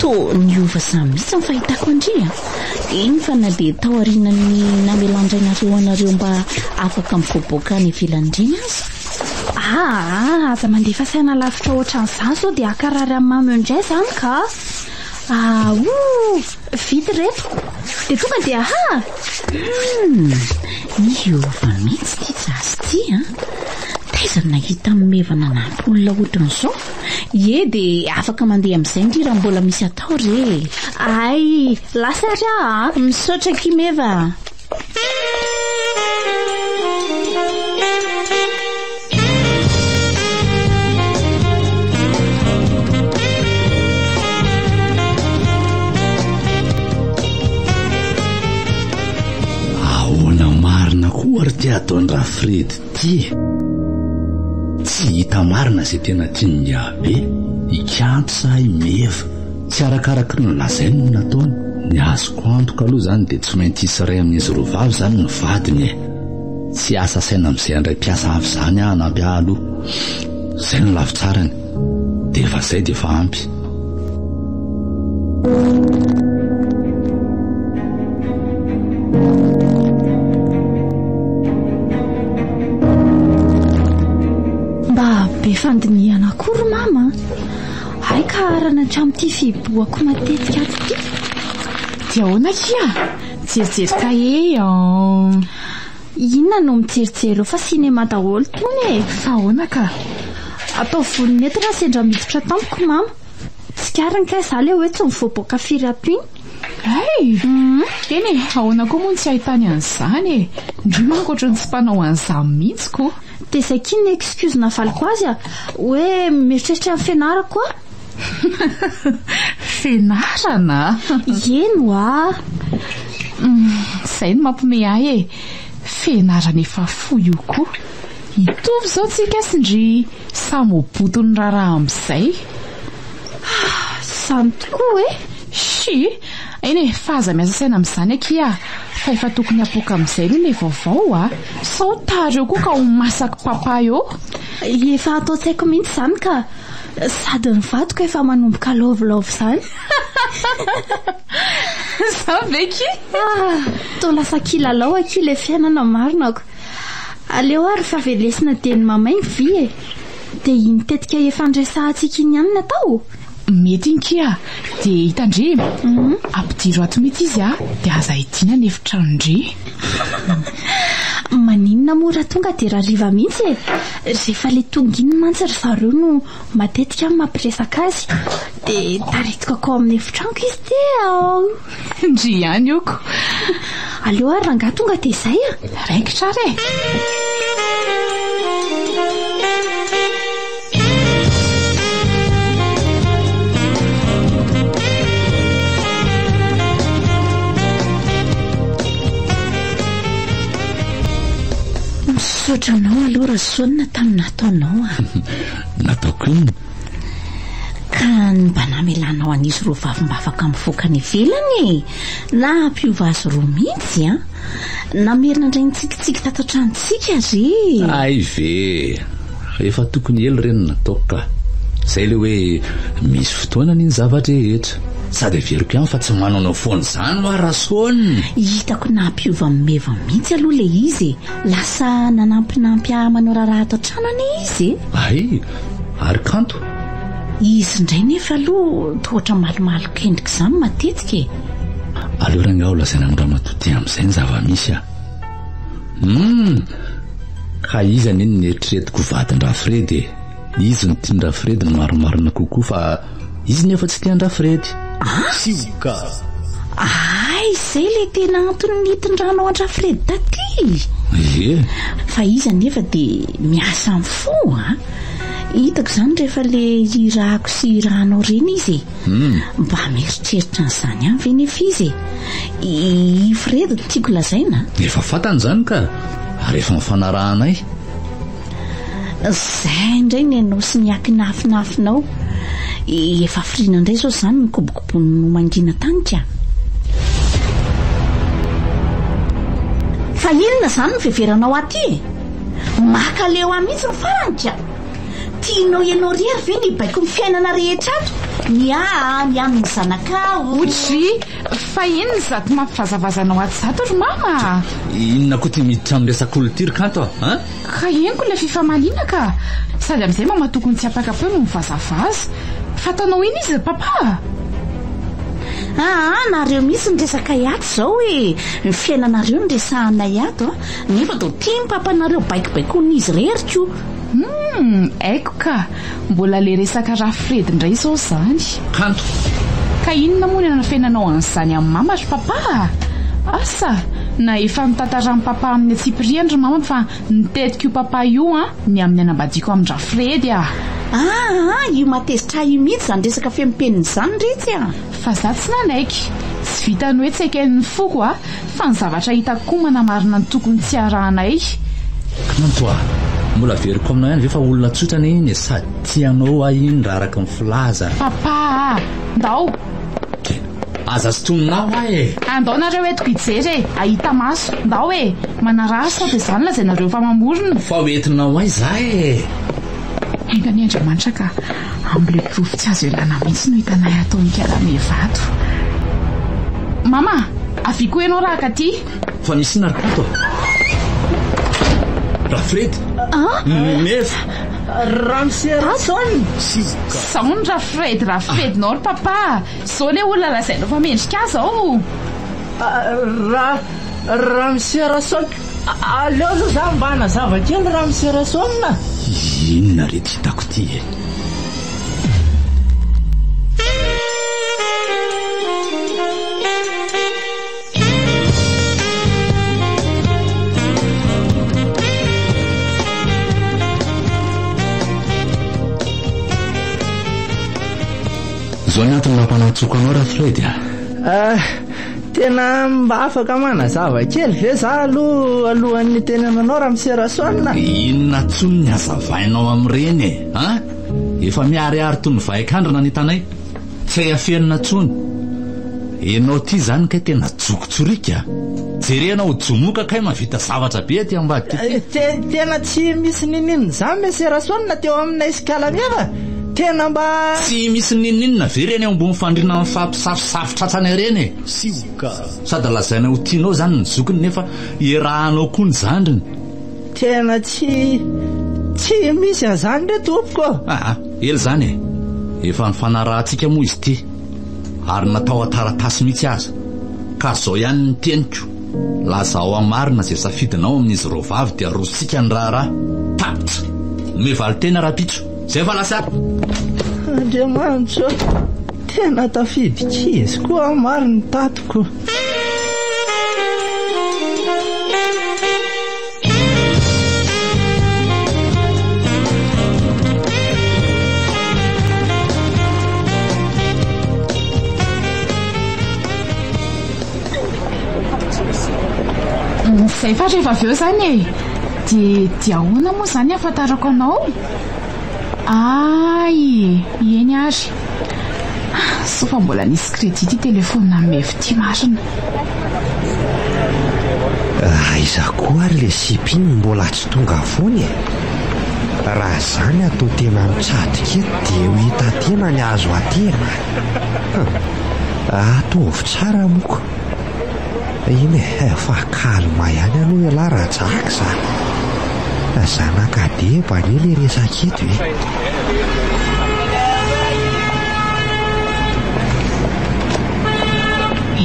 Toa niova izany mihitsy ny fahitako an-dry a. Eny fa na dia tao aorianan'ny namelan-drainareo anareo mba afaka mivoaboaka any ivelany ireny aza. Aa, aza mandefa saina lavitra ohatran'izany sao dia hankarary an'i Mamy eo indray izany ka. Aouh! Vita ireto. Dia tonga dia aha! Humm! Niova mihitsy ity zaza ity an! Taiza no nahita an'i Meva nanampy olona ohatran'izao? Ie dia afaka mandeha amin'izay ndry raha mbola misy atao re e! Hay! Lasa ary aho an! Misaotra akia Meva a! Ahoana marina koa ary ity ataon-dRafredy ity e? Tsy hita marina izay tena tian'i Ngabe, i Kanto sa i Meva. Tsy arakaraky ny lazainy no nataony. Ny azoko antoka aloha izany dia tsy maintsy hisy iray amin'izy roa vavy izany ny vadiny e. Tsy asa saina amin'izay handray mpiasa hafa izany aho hanampy ahy aloha. Izay no lafy tsarany. Dia efa izay dia efa ampy. Mba be fandinihana koa ry mama a! Hay ka arana hatramin'ity fihibohako matetika ato ity. Dia ahoana akia? Jerijery kahie an. Inona no mijerijery eo fa cinéma daholo tony e. Fa ahoana ka? Ataovy vonona eto raha sendra miditra tampoka mama. Tsikariny kay za le hoe tsy mivoaboaka firy ato iny. Hay! Eny e, ahoana koa moa no tsy ahitany an'izany e. Ndry manko ohatran'ny tsy mpanao an'izany mihitsy ko. Dia izay kia ny excuse navaliko azy a! Hoe mieritreritra ny fianarako aho. Fianarana? Eny hoa! Izay no mampiomehy ahy e! Fianarana efa fohy io koa. Hitovy izao tsika sy ndry samy ho boton'ny raharaha amin'izay. Ah! Izany tokoa e! Chut! Tsia! Eny e, fa aza miasa saina amin'izany akia fa efa tokony hapoaka amin'izay aloha ilay vaovao a! Sao tara eo koa ka ho masak'i papa eo. Efa ato an-tsaiko mihitsy izany ka! Sady ny vadiko efa manomboka love love izany. Izany ve akia? Ah, toa lasa kilalao akia ilay fiainana marina ko. Aleo ary fa velesina dieny mamay ny vy e! Dia iny tetika efa niresahantsika iny ihany no atao? Mety iny kia, dia hitandremo, ampidiro ato mihitsy izy a, dia aza hidiana ny efitranon-dry. Maninona moa raha tonga dia rariva mihitsy e? Rehefa ilay tonga iny mantsy ry zareo no matetika mampiresaka azy, dia taritiko akao amin'ny efitranoko izy dia ao. Ndry ihany oko. Aleo ary rangahy tonga dia izay a! Raikitra ary e! Misaotra anao aloha Rasoanina tamin'ny nataonao a. Nataoko inona? Ka ny mba namelanao an'izy roa vavy mba afaka mivoaka any ivelany e! Na hampiova azy roa mihitsy an! Namerina indray nitsikitsiky tato an-tranontsika re! Hay ve! Efa tokony ela ireny nataoko ka! Izay ilay hoe misy fotoana anie ny zava-drehetra. Sady averiko ihany fa tsy manaonao foana izany hoa Rason! Hitako nampiova an'i Meva mihitsy aloha ilay izy e! Lasa nanampinampy ahy manao raharaha ato an-trano anie izy e! Hay! Ary kanto? Izy indray nefa aloha toa ohatra malomaloka endrika izany matetika e! Aleo rangahy ho lazaina amin-dramatoa ty amin'izay ny zava-misy a! Humm! Ka izy anie no neritreretiko ho vadin-dRafredy e! Izy no tian-dRafredy ny marimarina kokoa fa izy nefa tsy tian-dRafredy. Sioka! Hay izay ilay tena antony nitondranao an-dRafredy taty! Ie! Fa izy anefa dia miasa amin'ny fo a! Hitako izany rehefa le hirako sy hirahanao ireny izy e! Mba mieritreritra an'izany ihany ve nefa izy e? I Fred no tiako lazaina. Efa fantany izany ka! Ary efa nifanarahanay. Izay indray ny anao sy ny akinafinafinao. Efa hafiriana indray izao izany ny kobokobonin'ny mangina tany ka! Fa inona izany no fiheveranao aty e? Maka leo ahy mihitsy ny farany ka! Tianao ianao irery ve ny hibaiko ny fiainana rehetra ato? Ny ahy, ny an'ny zanakao. Oudry, fa inona izato mampivazavaza anao ato izato ry mama a? Inona koa ity miditra amin'ny resak'olona ity ry Kanto a? An? Ka henoko ilay fifamaliana ka! Sady amin'izay mama tokony tsy hampaka-peo no mivazavaza. Fatanao iny izy ry papa a! Aa, nareo mihitsy no resakay ato izao e! Ny fiainanareo no resahanay ato a! Nefa toa tian'i papanareo baikobaikoin'izy irery ko! Humm, haiko ka! Mbola le resaka Rafredy indray izao izany. Kanto! Ka inona moa no anafenanao an'izany amin'i mama ry papa a? Asa na efa notantaran'i papa amin'ny antsipiriany ry mama fa ny tetik'io papa io an, ny amin'ny hanambadiako amin-dRafredy ah! Aa, io mahatezitra ahy io mihitsy izany resaka feno penina izany retsy a! Fa za tsy nanaiky. Tsy vitan'ny hoe tsy eken'ny foko a, fa ny zavatra hitako koa manamarina ny tokony tsy harahanay. Kanto a! Mbola averiko aminao ihany ve fa olona tsotra anie iny e, sady tia anao aho iny raha araka ny filaza. Papa a! Ndao! Aza sintomina aho aho e! Andao nareo entiko hijery e! Hahita maso! Ndao e! Manaraha sao dia izany lazainareo fa mamorona. Fa ho entinao aiza aho e? Enga anie Andriamanitra ka amin'ilay porofo tsy azo ialana mihitsy no hitanay ato Ankalameva ato. Mama, avia koa ianao raha akaty. Fa misy inona ry Koto a? Rafredy? Nefa. Ramose Rason? Zao ny Rafredy, Rafredinao ry papa. Zao ilay olona lazainao fa mendrika ahy zao. Ra, Ramose Rason. Aleo aloha za mba hanazava kely Ramose Rason a. Inona re ty hitako ty e? Zao ny antony mampanantsoko anao Rafredy a. Ah, tena mba afaka manazava kely ve za aloha alohan'ny hitenenanao Ramose Rason a? Inona tsony ny hazavainao amin'ireny e? An? Efa miharihary toy ny vain-kandrina ny hitanay. Tsy hay afenina intsony. Enao ty zany kay tena jokotsorika a! Jerena ho jomoka kay mahavita zavatra be aty ambadika aty. Te, tena tsy misy ninoninona izany Monsieur Rasoanina teo aminay sy Kalameva. Tena mba. Tsy misy ninoninona ve reny eo ambony fandriana mifampisafosafo tratrany ireny e? Sioka. Sady lazaina ho tianao zany ny zokiny nefa iarahanao koa ny zandriny. Tena tsy, tsy misy an'izany re tompoko ô! Aa, ela izany e! Efa nifanarahantsika moa izy ity, ary natao an-taratasy mihitsy aza. Ka izao ihany ny teniko, lazao ahy marina izay safidinao amin'izy roa vavy dia arosontsika ny raharaha. Tapitra! Omeo valin-teny rahampitso. Izay fa lasa! Andriamanitra ô! Tena tafiditra izy koa aho marina tatiko. Izay fa rehefa avy eo izany e! Dia dia ahoana moa izany ahafantarako anao? Ay! Eny ary. Soa fa mbola nisy crédit ity telefaonina Mevy ity marina. Aiza koa ary le sipa iny mbola tsy tonga foana e? Raha zany atao tena mitsadika eto dia ho hita tena ny azo aterina. Hum, ataovy tsara moko. Iny e, fa calme ihany aloha ialahy Rajax a! Zanak'Adeba anie le resaka eto e!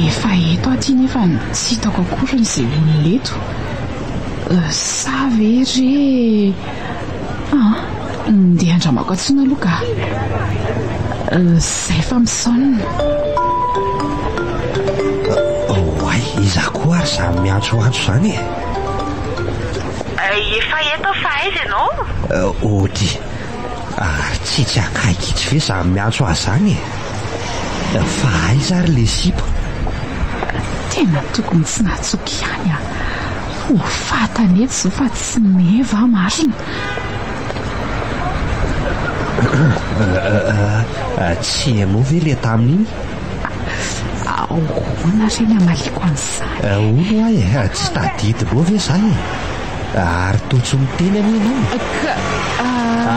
Efa eto aho ity nefa tsy hitako akory izay olona eto. Sa ve re ah, ndeha andramako antsoina aloha ka. Zay fa misaonina. Oay, iza koa ary izany miantsoantso izany e? Efa eto aho fa aiza ianao? Ody, ary tsy tsy akaiky itsy ve izany miantso ahy izany e? Fa aiza ary le sipa? Tena tokony tsy nahatsoky ihany aho. Ho fatany eto izao fa tsy meva aho marina. Tsy ianao ve le tamin'iny? Ahoana re ny hamaliako an'izany? Hono hoa e, tsy tadidinao ve za e? Ary toa tsy miteny anie ianao e. Ka.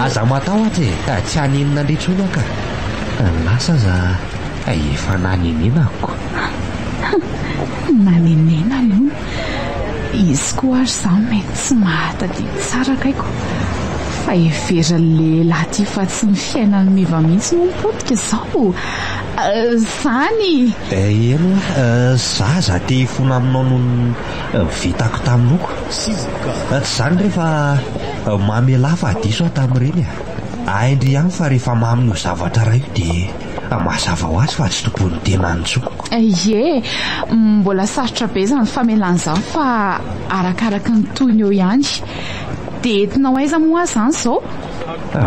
Aza matahotra e, tsy haninona indray intsony aho ka. Ny lasa aza efa nanenenako. Nanenenany hono. Izy koa ary izany mety tsy mahatadidy tsara akaiko. Fa heverin'ny lehilahy ity fa tsy ny fiainan'i Meva mihitsy no mipotika izao. Izany! Eny hoa, za aza te hifona aminao noho ny vitako taminao ko. Tsy izany re fa mamelà fa diso aho tamin'ireny e. Hain-dry ihany fa rehefa mamin'io zavatra iray io dia mazava ho azy fa tsy tompoin'ny tenany intsony. Ie, mbola sarotra be izany famelana izany fa arakaraky ny tohiny eo ihany. Dia entinao aiza moa aho izany izao?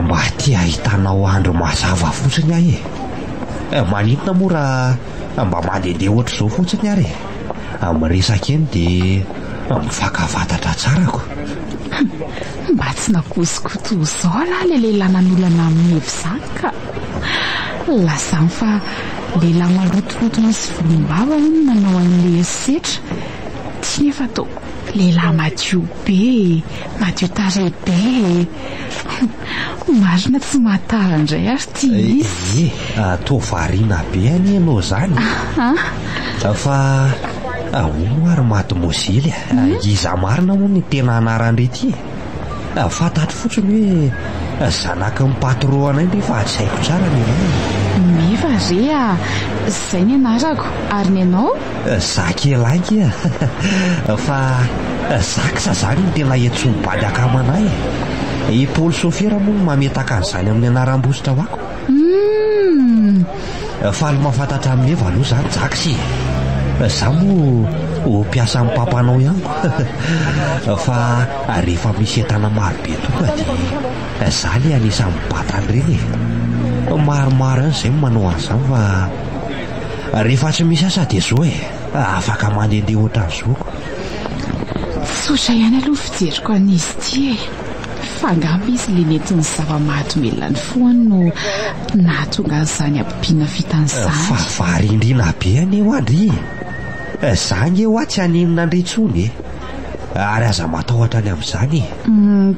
Mba te hahitanao andro mazava fotsiny aho e. Maninona moa raha mba mandehandeha ohatr'izao fotsiny ary e. Miresaka eny dia mifankafantatra tsara ko. Mba tsy nagoziko toa izao lahy ilay lehilahy nanolana amin'i Eva izany ka. Lazany fa lehilahy malotoloto misy volombava hono nanao an'ilay herisetra. Ty nefa toa lehilahy madio be e, madio tarehy be e. Marina tsy mahatara indray ary ty izy. Ie, toa variana be anie ianao izany e. Fa ahoana ary mademoiselle a? Iza marina moa ny tena anaran-dry ity e? Fantatro fotsiny hoe zanaky ny patron anay ndry fa tsy haiko tsara ny anarany. Meva re a! Zay ny anarako, ary ny anao? Za kely ange a! Fa Zax zany no tena iantsoan'ny bady akama anay e! I Paoly sôfera moa no mametaka an'izany amin'ny anaram-bositra ho ako. Humm! Faly mahafantatra an'i Meva aloha zany Jax e! Za moa ho mpiasan'ny papanao ihany ko! Fa rehefa misy entana maro be tonga dia za le anisan'ny mibata an'ireny e! Maromaro ihany izay no manao an'izany fa rehefa tsy misy asa dia zo e! Afaka mandehandeha ohatran'izao ko! Tsotra ihany aloha fijeriko an'izy ity e! Fa angamba izy ilay nentin'ny zava-mahadomelina nifohany no nahatonga an'izany habibiana vitany izany. Fa varindriana be anie hoa ndry e! Za nge hoa tsy haninona ndry intsony e! Ary aza matahotra ny amin'izany e!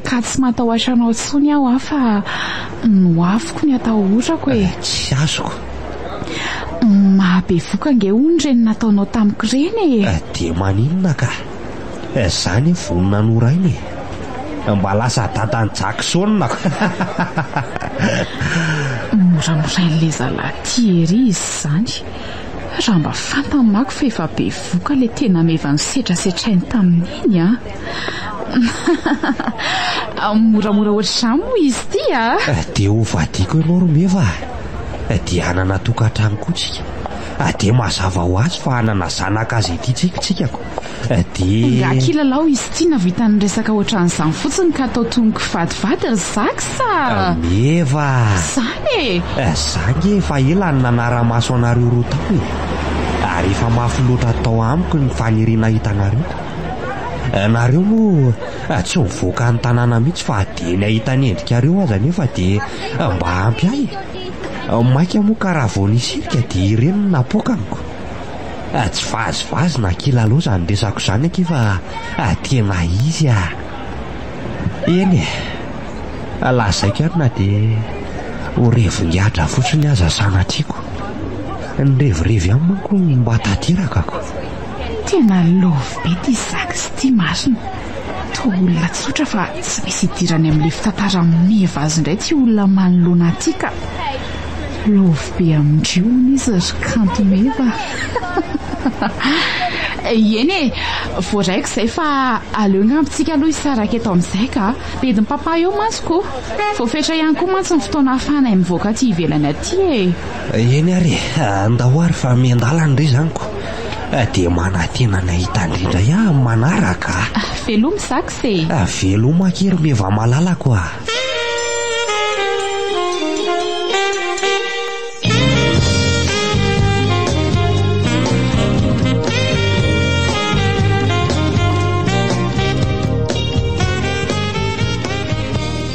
Ka tsy matahotra anao intsony aho an fa ny hoaviko ny atahorako e! Tsy azoko. Mahabevoka ange hono ireny nataonao tamiko ireny e! Dia maninona ka? Za anie vonona noraina e! Mba lasa dadan'i Jackson ko! Moramorain'ilay zalahy ity ery izy izany. Raha mba fantany manko fa efa bevoka ilay tena meva nosetrasetrainy tamin'iny an! Moramora ohatr'izany moa izy ity a! Dia ho vadiko ianao ry Meva a! Dia hanana tokantrano koa tsika. Dia mazava ho azy fa hanana zanaka azy ity tsika tsika ko. Dia. Nga kilalao izy ity nahavita niresaka ohatran'izany fotsiny ka atao toy ny kivadivady ry Zax a! Meva a! Izany e! Za nge efa ela no nanara-maso anareo roa tao e! Ary efa mafy loatra tao amiko ny faniriana hahita anareo. Nareo moa tsy mivoaka ny tanàna mihitsy fa dia ny hahita ny endrikareo aza anefa dia mba ampy ahy e! Mainka moa ka raha vao nisirika dia ireny no napoakako. Tsy vazivazy na kilalao izany resako izany akia fa tena izy ah! Eny e! Lazaiko ihany na dia ho revin-gadra fotsiny aza sanatriako. Ny revirevy ihany manko no mba tanterakako. Tena love be ity Zax ity marina. Toa olona tsotra fa tsy misy idirany amin'ilay fitantaran'i Meva azy indray ity olona manoloana ity ka. Love be amin-dry hono izy ry kanto meva Eny e, voaraiko izay fa aleo angamba tsika aloha hisaraka eto amin'izay ka. Bedin'i papa eo mantsy ko. Voafetra ihany koa mantsy ny fotoana ahafahanay mivoaka aty ivelany aty e. Eny ary e, andao ary fa miandalana re izany ko. Dia manantena ny hahita an-dry indray aho amin'ny manaraka a. Veloma Zax e. Veloma akia ry Meva malalako a.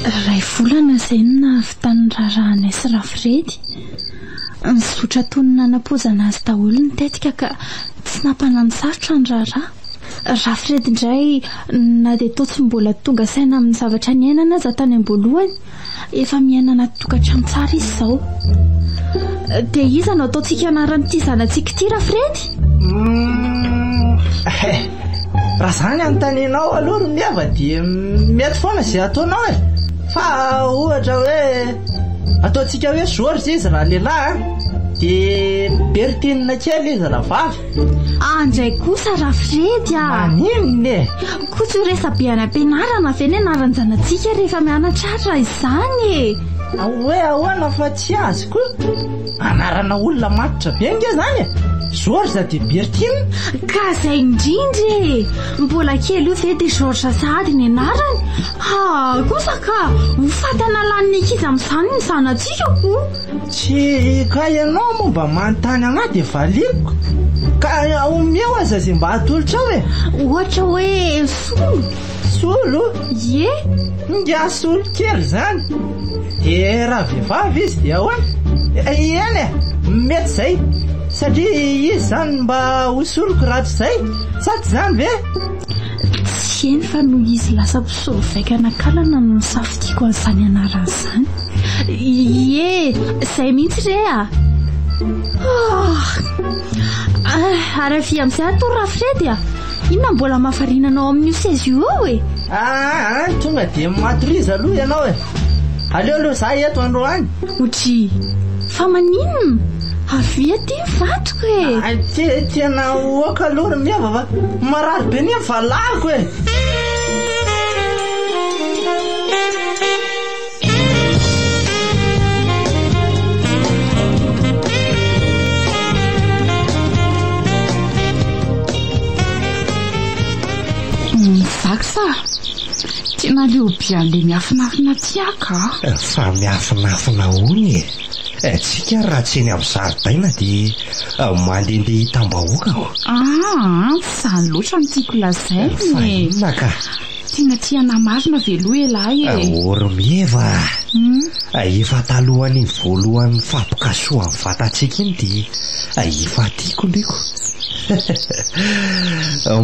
Iray volana izay no nahavitan'ny raharahanay sy Rafredy. Nizotra toy ny nanampoizana azy daholo ny tetika ka tsy nampanano-sarotra ny raharaha. Rafredy indray, na dia toa tsy mbola tonga saina amin'ny zavatra niainana aza tany am-boalohany, efa miaina anaty tokantrano tsara izy izao. Dia iza no ataontsika anaran'ity zanatsika ity, Rafredy? Raha izany anontanianao aloha ry Miava dia mety foana izay ataonao e! Fa ohatra hoe ataontsika hoe Georges izy raha lehilahy an, dia Bertine kely izy raha vavy. Andray kosa Rafredy a! Maninona e? Koa tsy ho resa-be any am-pianarana ve ny anaran-janatsika rehefa mianatra ary raha izany e? Hoe ahoana fa tsy azoko? Anarana olona matotra be ange izany e! Georges dia Bertine? Ka izay indrindra e! Mbola kely io ve dia Georges sahady ny anarany? Ha kosa ka! Ho faty analan'ny ankizy amin'izany ny zanatsika ko! Tsy ka ianao moa mba manontany anah dia valiako. Ka omeo aza izay mba atolotrao e. Ohatra hoe solo. Solo? Ie. Ingahy solo kely izany. Dia raha vehivavy izy dia ahoana? Eny e, mety izay. Satria izy izany mba ho soloko raha tsy izay. Sa tsy izany ve? Tsy eny fa noho izy lasa mpisolo vaika nakalana no nisafidiako an'izany anarana izany. Ie, izay mihitsy re a! Ah, ary avia amin'izay atory Rafredy a! Inona mbola mahavariana anao amin'io seza io eo e? Ah, tonga dia matoriza aloha ianao e! Aleo aloha za eto androany. Otri, fa maninona? Avia aty ny vadiko e! Ay, te, tena oka aloha ry Miava fa marary be ny valahako e! Mivaky sa? Tena leo be an'ilay miafinafina aty aho ka. Fa miafinafina ahoana e? Tsika ary raha tsy eny amin'ny zaridaina dia mandehandeha hitam-bahoaka ko. Aa, tsy izany loatra no tiako lazaina Fa e. inona ka? Tena tia anah marina ve aloha elah e? Ormieva a! Efa talohan'iny voalohan'ny fampikasohan'ny vatantsika iny dia efa tiako ndriko.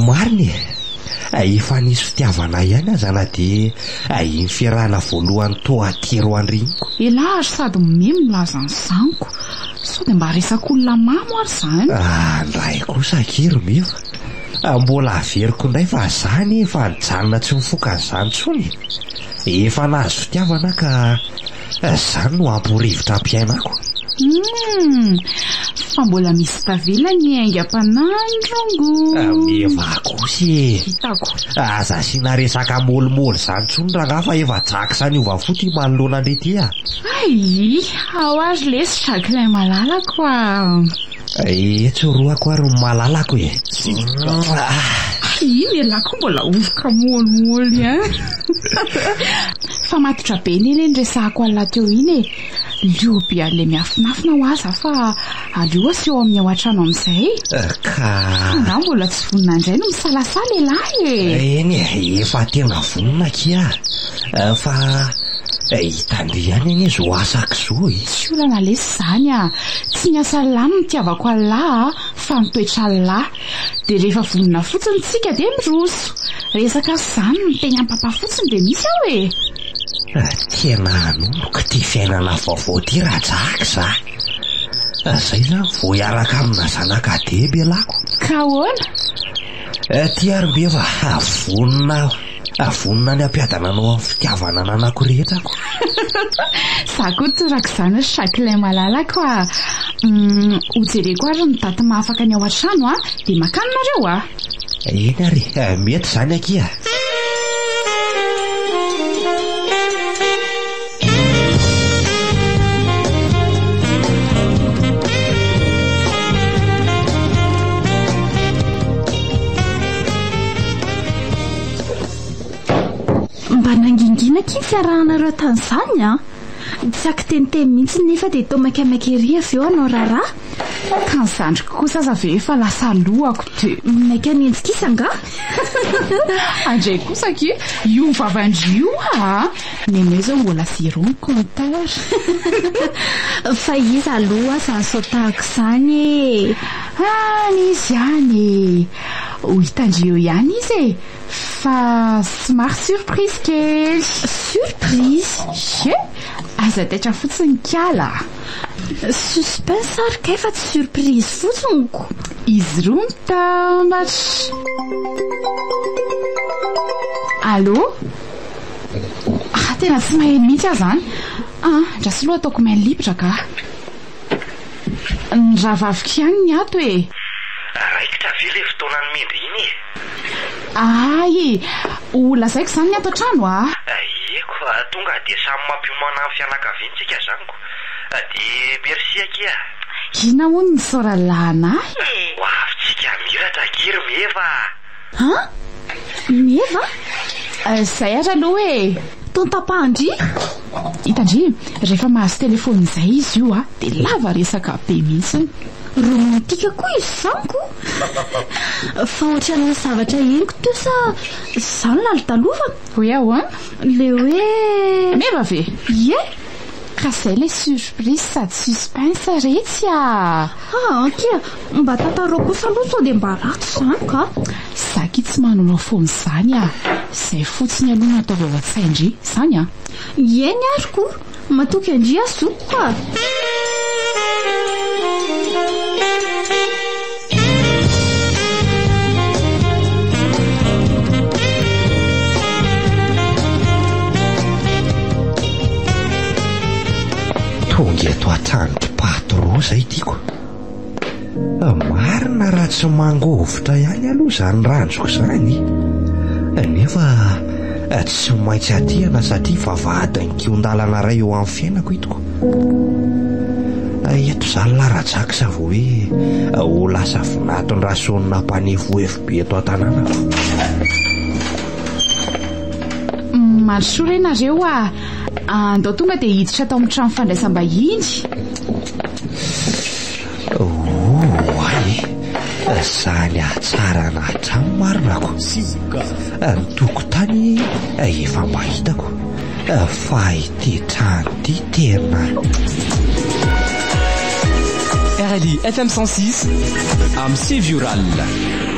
Marina e! Efa nisy fitiavana ihany aza na dia iny fiarahana voalohany toa atero andreniko. Elah ary sady mimemy milaza an'izany ko! Sao dia mba resak'olona mamo ary izany? Ah, ndray kosa akia ry Meva. Mbola averiko indray fa za anie efa nijanona tsy nifoka an'izany intsony e. Efa nahazo fitiavana aho ka izany no ampy ho rivotra ampiainako. Humm, fa mbola misy tavela ny aingam-panahy ndrongo. Meva kosa e. Hitako. Aza asiana resaka môlimôly izany intsony rangahy fa efa jaksa niova fo ity manoloana andre ity a. Hay, ao ary lesy Jacquelin malalako a. Etsy orohako ary ny malalako e. Hay, iny elah koa mbola oroka môlimôly ihany. Fa matotra be anie le niresahako an'lah teo iny e. Leo be an'le miafinafina hoa za fa aleo aseho amin'ny ao an-trano amin'izay. Ka. Angaha mbola tsy vonona indray no misalasala elah e. Eny e, efa tena vonona akia Fa hitandry ihany anie zo asako zo e. Tsy olana lesy izany a. Tsy ny asan'lah no nitiavako an'lah a, fa ny toetran'lah. Dia rehefa vonona fotsiny tsika dia miroso. Resaka asa izany miteny amin'i papa fotsiny dia misy aho e. Tena hanomboka ity fiainana vaovao ity Rajaka a. Zay izany vao hiaraka amina zanaka deba ialako. Ka ahoana? Ty ary mba efa vonona aho. Vonona ny hampiadana anao amin'ny fitiavana ananako rehetra ako. Za koa torak'izany ry Jacqueline malalako a. Ho jereko ary ny daty mahafaka ny ao an-trano a, dia makany nareo a. Eny ary, mety izany akia. Mba nangingina akia ny fiarahanareo tamin'izany an! Tsy ankiteniteny mihitsy nefa dia toa maikamaika ery avy eo hanao raharaha. Ka ny zandriko kosa aza ve efa lasa lohako dia. Maika hanenjika izy angaha? Andray kosa akia io vavan-dry io aa! Nenay zao mbola zéro ny compteur. Fa iza aloha aza no sao tahaka izany e! Any izy any e! Ho hitan-dry eo ihany izy e! Fa somary surprise kely. Surprise? Ie! Aza taitra fotsiny kala a! Suspense ary kay fa tsy surprise fotsiny ko! Izy roa mitambatra. Allô? Ah, tena tsy maheno mihitsy aho izany. Ah, andraso aloha ataoko main libre ka. Ny rahavaviko ihany ny ato e. Raikitra ve ilay fotoana nomendry iny e? Ay e! Ho lazaiko izany ny ato an-trano a! Eko, tonga dia samy mampiomana ny fianakaviany tsika izany ko. Dia merci akia. Inona hono ny saoralahana ahy e? Ho avy tsika hamiratra akia ry Meva a! An? Meva? Izay ary aloha e! Tontapahan-dry? Hitan-dry, rehefa mahazo telefaonina izay izy io a, dia lava resaka be mihitsy. Romantika koa izy izany ko! Fa ohatran'ny nisy zavatra henoko teo sa izaho no lalodalovana? Hoe ahoana? Ilay hoe. Meva ve? Ie! Ka izay ilay surprise sady suspense retsy a! Ah akia, mba tantarao kosa aloha sao dia mba ratsy izany ka! Za akia tsy manonao foana izany a! Izay fotsiny aloha no ataovy ao an-tsain-dry, izany a! Eny ary ko! Matoky an-dry aho zokiko a! Tonga eto an-tranon'i Patro izay tiako. Marina raha tsy mangovitra ihany aloha izany ranjoko izany. Nefa tsy maintsy atehana satria vavahadin'ny kihon-dalana iray eo amin'ny fiainako itoko. Eto izany lahy Rajaksa vao hoe ho lasa vinaton-dRasoanina mpanefoefo be eto an-tanànako. Mandrosoa re nareo a! Andao tonga dia hiditra ato amin'ny trano fandraisam-bahiny. Oh, ay e! Zany hatsarana hatrany marina ko. Ny tokotany efa mba hitako fa ity trano ity tena. RLI FM 106 amin'ny sivy ora alina.